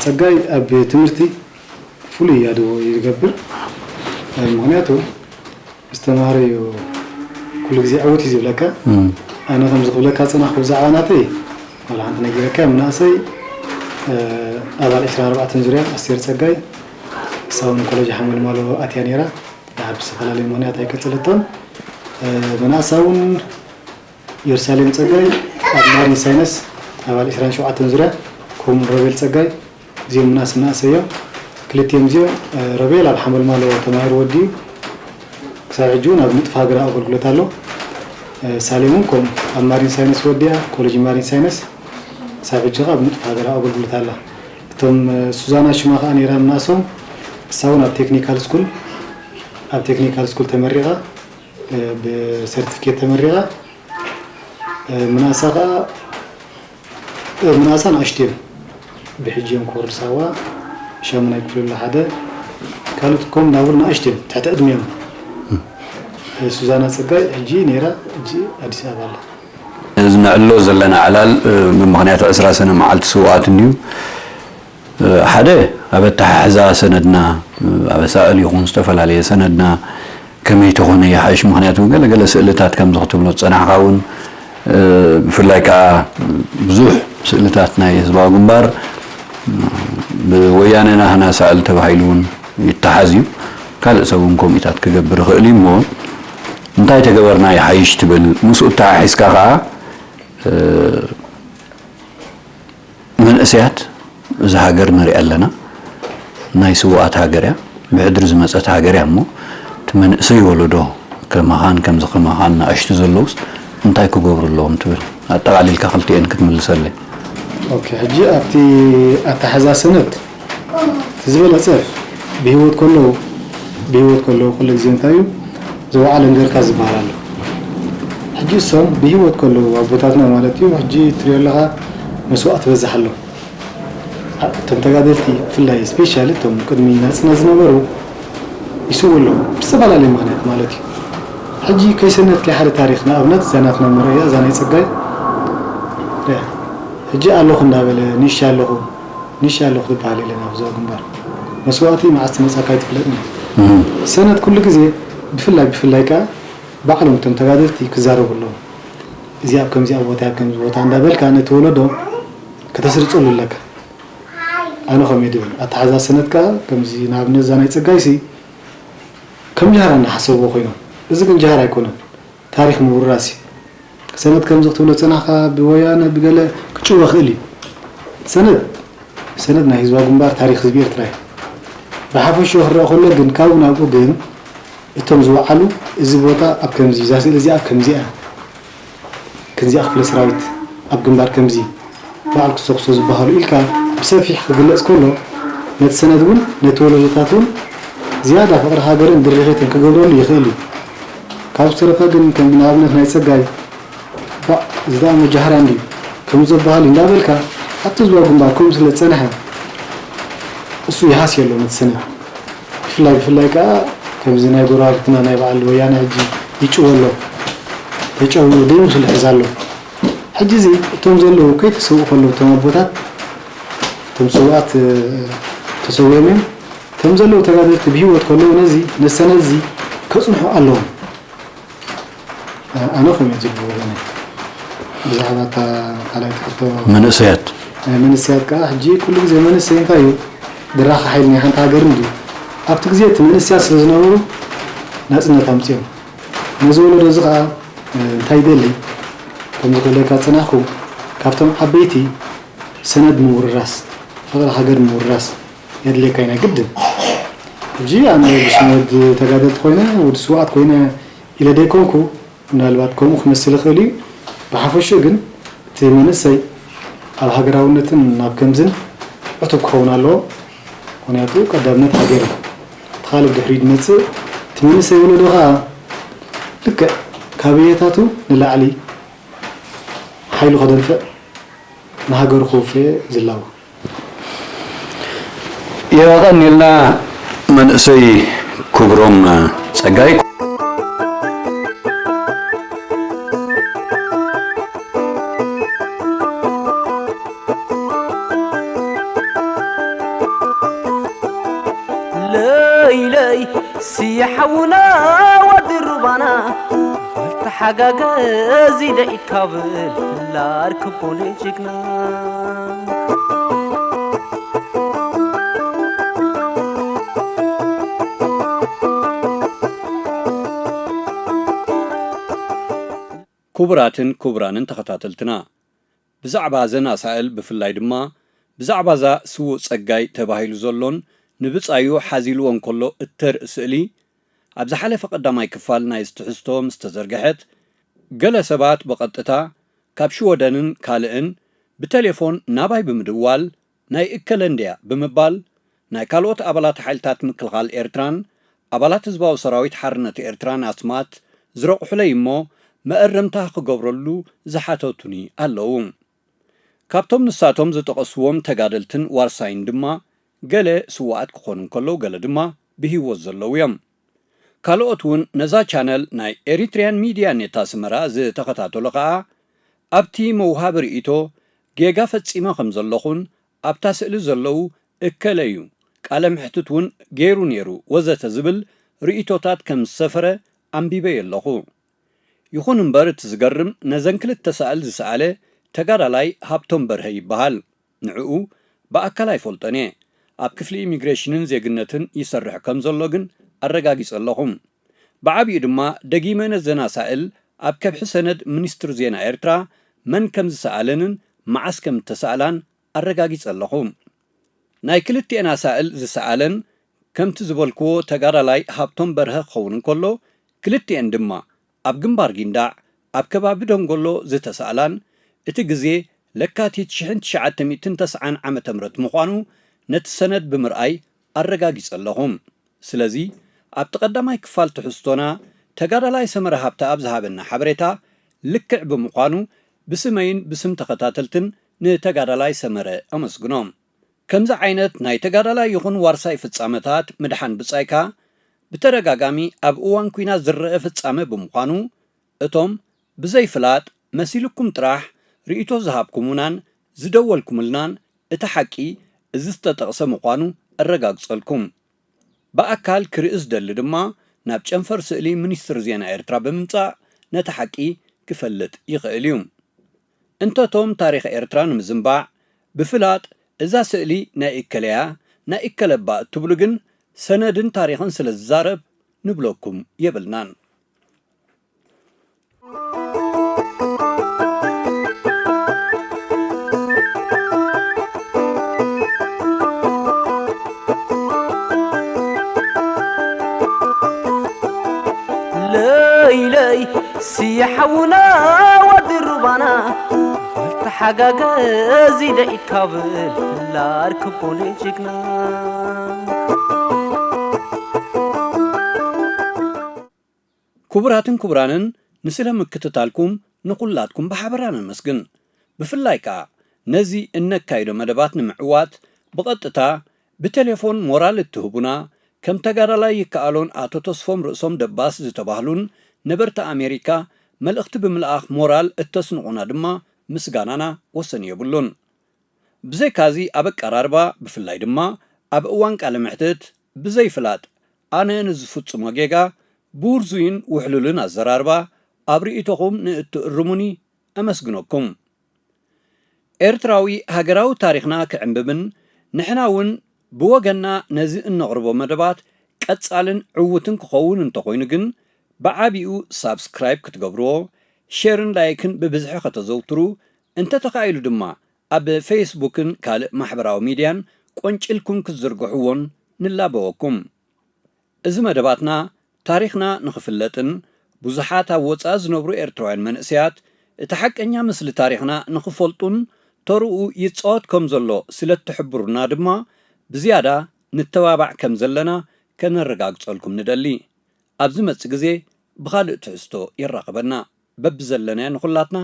ጸጋይ ኣብ ትምህርቲ ፍሉይ ኣድቦ እዩ ዝገብር። ምኽንያቱ ምስ ተምሃረ እዩ ኩሉ ግዜ ዕውት እዩ ዝብለካ። ኣነ ከምዚ ክብለካ ዝጸናሕኩ ብዛዕባ ናተይ ዋላ ሓንቲ ነጊረካ እየ። ምናእሰይ ኣባል ዕስራን ኣርባዕተን ዙርያ ኣስቴር ጸጋይ፣ እሳ እውን ኮለጅ ሓመልማሎ ኣትያ ነይራ። ድሓር ብዝተፈላለየ ምኽንያት ኣይቀጸለቶን። ምናእሳ እውን ኢየሩሳሌም ጸጋይ ኣብ ማሪን ሳይነስ ኣባል ዕስራን ሸውዓተን ዙርያ፣ ከምኡ ሮቤል ጸጋይ፣ እዚኦም ምናእስ ምናእሰይ እዮም። ክልቲኦም እዚኦም፣ ሮቤል ኣብ ሓመልማሎ ተማሂሩ ወዲኡ፣ ክሳብ ሕጂ እውን ኣብ ንጥፍ ሃገራዊ ኣገልግሎት ኣሎ። ሳሌም እውን ከምኡ ኣብ ማሪን ሳይነስ ወዲኣ፣ ኮሌጅ ማሪን ሳይነስ፣ ክሳብ ሕጂ ከኣ ኣብ ንጥፍ ሃገራዊ ኣገልግሎት ኣላ። እቶም፣ ሱዛና ሽማ ከኣ ነይራ ምናእሶም፣ እሳ እውን ኣብ ቴክኒካል ስኩል፣ ኣብ ቴክኒካል ስኩል ተመሪቓ፣ ብሰርቲፊኬት ተመሪቓ። ምናእሳ ከኣ፣ ምናእሳ ንኣሽቱ እዮም። ብሕጂ እዮም ክወርዱ ሳዋ፣ ሻሙናይ ክፍሊ ኣሎ ሓደ። ካልኦት ኮም ዳብል ንኣሽቱ እዮም፣ ትሕቲ ዕድሚኦም። ሱዛና ጸጋይ ሕጂ ነይራ፣ ሕጂ ኣዲስ ኣበባ ኣላ። እዚ ነዕልሎ ዘለና ዕላል፣ ብምኽንያት ዕስራ ሰነ መዓልቲ ስውኣት እንድዩ። ሓደ፣ ኣብ ኣተሓሕዛ ሰነድና፣ ኣብ ኣሳእል ይኹን ዝተፈላለየ ሰነድና ከመይ ተኾነ ይሓይሽ? ምኽንያቱ ገለ ገለ ስእልታት ከምዚ ክትብሎ ዝጸናሕካ እውን፣ ብፍላይ ከኣ ብዙሕ ስእልታት ናይ ህዝባዊ ግንባር ብወያነ ናህና ሳእል ተባሂሉ እውን ይተሓዝ እዩ። ካልእ ሰብ እውን ከምኡታት ክገብር ይኽእል እዩ እሞ፣ እንታይ ተገበርና ይሓይሽ ትብል? ምስኡ እተሓሒዝካ ከኣ፣ መንእሰያት እዛ ሃገር ንሪኣ ኣለና። ናይ ስውኣት ሃገር እያ፣ ብሕድሪ ዝመጸት ሃገር እያ እሞ፣ እቲ መንእሰይ ወለዶ ከማኻን ከምዚ ከማኻን ንኣሽቱ ዘለውስ እንታይ ክገብሩ ኣለዎም ትብል? ኣጠቓሊልካ ክልቲኤን ክትምልሰለይ። ኦኬ፣ ሕጂ ኣብቲ ኣተሓዛ ሰነድ እቲ ዝበለጸ ብህይወት ከለዉ፣ ብህይወት ከለዉ ኩሉ ግዜ እንታይ እዩ ዝወዓለ እንገርካ ዝበሃል ኣሎ። ሕጂ እሶም ብህይወት ከለዉ ኣቦታትና ማለት እዩ፣ ሕጂ ትሪኦ ኣለኻ መስዋእቲ በዝሕ ኣሎ። እቶም ተጋደልቲ ብፍላይ ስፔሻሊ እቶም ቅድሚ ናጽነት ዝነበሩ ይስውኡ ኣለዉ ብዝተፈላለየ ምኽንያት ማለት እዩ። ሕጂ ከይሰነድኪ ሓደ ታሪኽ ንኣብነት እዛ ናትና መረያ እዛ ናይ ጸጋይ ርኣ። ሕጂ ኣለኹ እንዳበለ ንእሽተይ ኣለኹ ንእሽተይ ኣለኹ ትበሃል የለን ኣብ ዞባ ግንባር። መስዋእቲ መዓስ ትመጻካ ኣይትፍለጥን እዩ። እም። ሰነድ ኩሉ ግዜ ብፍላይ ብፍላይ ከኣ ባዕሎም እቶም ተጋደልቲ ክዛረቡ ኣለዎም። እዚ ኣብ ከምዚ ኣብ ቦታ ኣብ ከምዚ ቦታ እንዳበልካ ነቲ ወለዶ ከተስርጸሉ ኣለካ። ኣነ ከምኡ እየ ዝብል። ኣተሓዛ ሰነድ ከኣ ከምዚ ንኣብነት እዛ ናይ ጸጋይሲ ከም ጃህራ እንዳሓሰብዎ ኮይኖም። እዚ ግን ጃህራ ኣይኮነን። ታሪኽ ምውራስ እዩ። ሰነድ ከምዚ ክትብሎ ዝጸናሕካ ብወያነ ብገለ ክጭወ ይኽእል እዩ። ሰነድ፣ ሰነድ ናይ ህዝባዊ ግንባር ታሪኽ ህዝቢ ኤርትራ እዩ። ብሓፈሽኡ ክረኣ ከሎ ግን ካብኡ ናብኡ ግን እቶም ዝወዓሉ እዚ ቦታ ኣብ ከምዚ፣ እዛ ስእሊ እዚኣ ኣብ ከምዚኣ፣ ክንዚኣ ክፍለ ሰራዊት ኣብ ግንባር ከምዚ፣ በዓል ክሰኩሶ ዝበሃሉ ኢልካ ብሰፊሕ ክግለጽ ከሎ፣ ነቲ ሰነድ እውን ነቲ ወለዶታት እውን ዝያዳ ፍቕሪ ሃገርን ድርኺትን ክገብረሉ ይኽእል እዩ። ካብ ዝተረፈ ግን ከም ንኣብነት ናይ ጸጋይ፣ ባእ፣ እዚ ደኣ መጃህራ እንድዩ፣ ከምኡ ዘበሃል እዩ እንዳበልካ ኣብቲ ህዝባዊ ግንባር ከምኡ ስለ ዝጸንሐ፣ እሱ ይሃስዮ ኣሎ ነቲ ሰነድ። ብፍላይ ብፍላይ ከኣ ከምዚ ናይ ጎረባብትና ናይ በዓል ወያነ ሕጂ ይጭወ ኣሎ። ተጨውዩ ደይምስሉ ሕዝ ኣሎ። ሕጂ እዚ እቶም ዘለዉ ከይተሰውኡ ከለዉ እቶም ኣቦታት፣ እቶም ስውኣት፣ እ፣ ተሰዊኦም እዮም። እቶም ዘለዉ ተጋደልቲ ብህይወት ከለዉ ነዚ፣ ነዚ ሰነድ እዚ ከጽንሑ ኣለዎም። ኣነ ከምኡ ዝብሎ ወገነይ። ብዛዕባ እታ ካልኣይቲ ሕቶ መንእሰያት። ናይ መንእሰያት ከኣ ሕጂ ኩሉ ግዜ መንእሰይ እንታይ እዩ? ድራኸ ሓይሊ ናይ ሓንቲ ሃገር እንድዩ። ኣብቲ ግዜ እቲ መንእሰያት ስለ ዝነበሩ ናጽነት ኣምጺኦም። ነዚ ወለዶ እዚ ከኣ እንታይ ይደሊ? ከምዚ ክብለካ ዝጸናሕኩ፣ ካብቶም ዓበይቲ ሰነድ ምውርራስ፣ ፍቕሪ ሃገር ምውርራስ የድልየካ እዩ ናይ ግድን። ሕጂ ኣነ ብስም ወዲ ተጋደልቲ ኮይነ፣ ወዲ ስውኣት ኮይነ ኢለ ደይኮንኩ፣ ምናልባት ከምኡ ክመስል ይኽእል እዩ። ብሓፈሽኡ ግን እቲ መንእሰይ ኣብ ሃገራውነትን ኣብ ከምዝን ዕቱብ ክኸውን ኣለዎ። ምኽንያቱ ቀዳምነት ሃገር እዩ። እቲ ካልእ ብድሕሪኡ ዝመጽእ እቲ መንእሰይ ወለዶ ኸኣ ልክዕ ካብ እየታቱ ንላዕሊ ሓይሉ ከደንፍዕ ንሃገሩ ከውፍየ ዝላቦ። የቐንየልና መንእሰይ ክብሮም ጸጋይ። ለይለይ ስየ ሓውና ወዲ ሩባና፣ ተሓጋገዝ ኢደ ኢድካ ብል፣ ላር ክቦን ጅግና። ክቡራትን ክቡራንን ተኸታተልትና፣ ብዛዕባ እዘን ኣሳእል ብፍላይ ድማ ብዛዕባ እዛ ስዉእ ጸጋይ ተባሂሉ ዘሎን ንብጻዩ ሓዚልዎ እንከሎ እተርኢ ስእሊ ኣብ ዝሓለፈ ቀዳማይ ክፋል ናይዚ ትሕዝቶ ምስ ተዘርግሐት፣ ገለ ሰባት ብቐጥታ ካብ ሽወደንን ካልእን ብቴሌፎን ናባይ ብምድዋል፣ ናይ እከለ እንድያ ብምባል፣ ናይ ካልኦት ኣባላት ሓይልታት ምክልኻል ኤርትራን ኣባላት ህዝባዊ ሰራዊት ሓርነት ኤርትራን ኣስማት ዝረቑሑለይ እሞ፣ መእረምታ ክገብረሉ ዝሓተቱኒ ኣለዉ። ካብቶም ንሳቶም ዝጠቐስዎም ተጋደልትን ዋርሳይን ድማ፣ ገለ ስዉኣት ክኾኑ እንከለዉ፣ ገለ ድማ ብህይወት ዘለዉ እዮም። ካልኦት እውን ነዛ ቻነል ናይ ኤሪትሪያን ሚድያ ኔት ኣስመራ ዝተኸታተሉ ኸኣ፣ ኣብቲ መውሃቢ ርእይቶ ጌጋ ፈጺመ ከም ዘለኹን፣ ኣብታ ስእሊ ዘለዉ እከለ እዩ፣ ቃለ መሕትት እውን ገይሩ ነይሩ፣ ወዘተ ዝብል ርእይቶታት ከም ዝሰፈረ ኣንቢበዮ ኣለኹ። ይኹን እምበር፣ እቲ ዝገርም፣ ነዘን ክልተ ሳእል ዝሰኣለ ተጋዳላይ ሃብቶም በርሀ ይበሃል። ንዕኡ ብኣካል ኣይፈልጦን እየ። ኣብ ክፍሊ ኢሚግሬሽንን ዜግነትን ይሰርሕ ከም ዘሎ ግን ኣረጋጊጸ ኣለኹ። ብዓቢኡ ድማ ደጊመ ነዘን ኣሳእል ኣብ ከብሒ ሰነድ ሚኒስትሪ ዜና ኤርትራ መን ከም ዝሰኣለንን መዓስ ከም እተሳእላን ኣረጋጊጸ ኣለኹ። ናይ ክልቲኤን ኣሳእል ዝሰኣለን ከምቲ ዝበልክዎ ተጋዳላይ ሃብቶም በርሀ ክኸውን እንከሎ፣ ክልቲኤን ድማ ኣብ ግንባር ጊንዳዕ ኣብ ከባቢ ደንጎሎ ዝተሳእላን፣ እቲ ግዜ ለካቲት ሽሕን ትሽዓተ ሚእትን ተስዓን ዓመተ ምህረት ምዃኑ ነቲ ሰነድ ብምርኣይ ኣረጋጊጸ ኣለኹ። ስለዚ ኣብቲ ቀዳማይ ክፋል ትሕዝቶና ተጋዳላይ ሰመረ ሃብተኣብ ዝሃበና ሓበሬታ ልክዕ ብምዃኑ ብስመይን ብስም ተኸታተልትን ንተጋዳላይ ሰመረ ኣመስግኖም። ከምዚ ዓይነት ናይ ተጋዳላይ ይኹን ዋርሳይ ፍጻመታት ምድሓን ብጻይካ ብተደጋጋሚ ኣብ እዋን ኲናት ዝረአ ፍጻመ ብምዃኑ፣ እቶም ብዘይፍላጥ መሲልኩም ጥራሕ ርእይቶ ዝሃብኩሙናን ዝደወልኩምልናን፣ እቲ ሓቂ እዚ ዝተጠቕሰ ምዃኑ እረጋግጸልኩም። ብኣካል ክርኢ ዝደሊ ድማ ናብ ጨንፈር ስእሊ ሚኒስትሪ ዜና ኤርትራ ብምምጻእ ነቲ ሓቂ ክፈልጥ ይኽእል እዩ። እንተቶም ታሪኽ ኤርትራ ንምዝንባዕ ብፍላጥ እዛ ስእሊ ናይ እከለያ ናይ እከለባ እትብሉ ግን ሰነድን ታሪኽን ስለ ዝዛረብ ንብለኩም የብልናን። ለይለይ ስየ ሓውና ወዲ ሩባና፣ ተሓጋገዚ ደኢካ ብል ላር ክቦኒ ጅግና። ክቡራትን ክቡራንን፣ ንስለ ምክትታልኩም ንኹላትኩም ብሓበራ ነመስግን። ብፍላይ ከኣ ነዚ እነካይዶ መደባት ንምዕዋት ብቐጥታ ብቴሌፎን ሞራል እትህቡና፣ ከም ተጋዳላይ ይከኣሎን ኣቶ ተስፎም ርእሶም ደባስ ዝተባህሉን ነበርቲ ኣሜሪካ፣ መልእኽቲ ብምልኣኽ ሞራል እተስንቑና ድማ ምስጋናና ወሰን የብሉን። ብዘይካዚ ኣብ ኣቀራርባ ብፍላይ ድማ ኣብ እዋን ቃለ መሕትት ብዘይፍላጥ ኣነ ንዝፍጽሞ ጌጋ ብውርዙይን ውሕሉልን ኣዘራርባ ኣብ ርእይቶኹም ንእትእርሙኒ ኣመስግነኩም። ኤርትራዊ ሃገራዊ ታሪኽና ክዕንብብን ንሕና እውን ብወገንና ነዚ እነቕርቦ መደባት ቀጻልን ዕዉትን ክኸውን እንተኾይኑ ግን ብዓቢኡ ሳብስክራይብ ክትገብርዎ፣ ሼርን ላይክን ብብዝሒ ከተዘውትሩ፣ እንተተኻኢሉ ድማ ኣብ ፌስቡክን ካልእ ማሕበራዊ ሚድያን ቆንጭልኩም ክትዝርግሕዎን ንላበወኩም። እዚ መደባትና ታሪኽና ንኽፍለጥን ብዙሓት ኣብ ወጻኢ ዝነብሩ ኤርትራውያን መንእሰያት እቲ ሓቀኛ ምስሊ ታሪኽና ንኽፈልጡን ተርኡ ይጻወት ከም ዘሎ ስለ እትሕብሩና ድማ ብዝያዳ ንተባባዕ ከም ዘለና ከነረጋግጸልኩም ንደሊ። ኣብ ዝመጽእ ግዜ ብኻልእ ትሕዝቶ የራኽበና። በብዘለናዮ ንኹላትና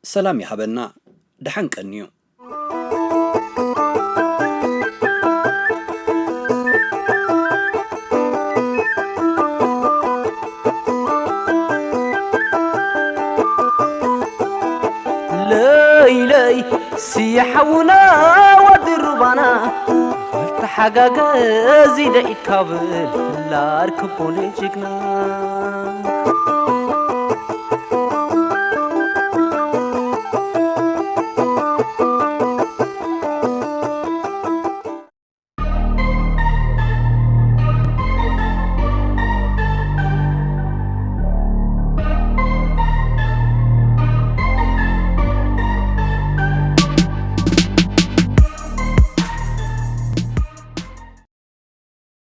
ሰላም ይሃበና። ደሓን ቀንዩ። ለይለይ ስየ ሓውና ወዲ ሩባና፣ ተሓጋገዚ ደኢካ ብል ላር ክቦኒ ጅግና።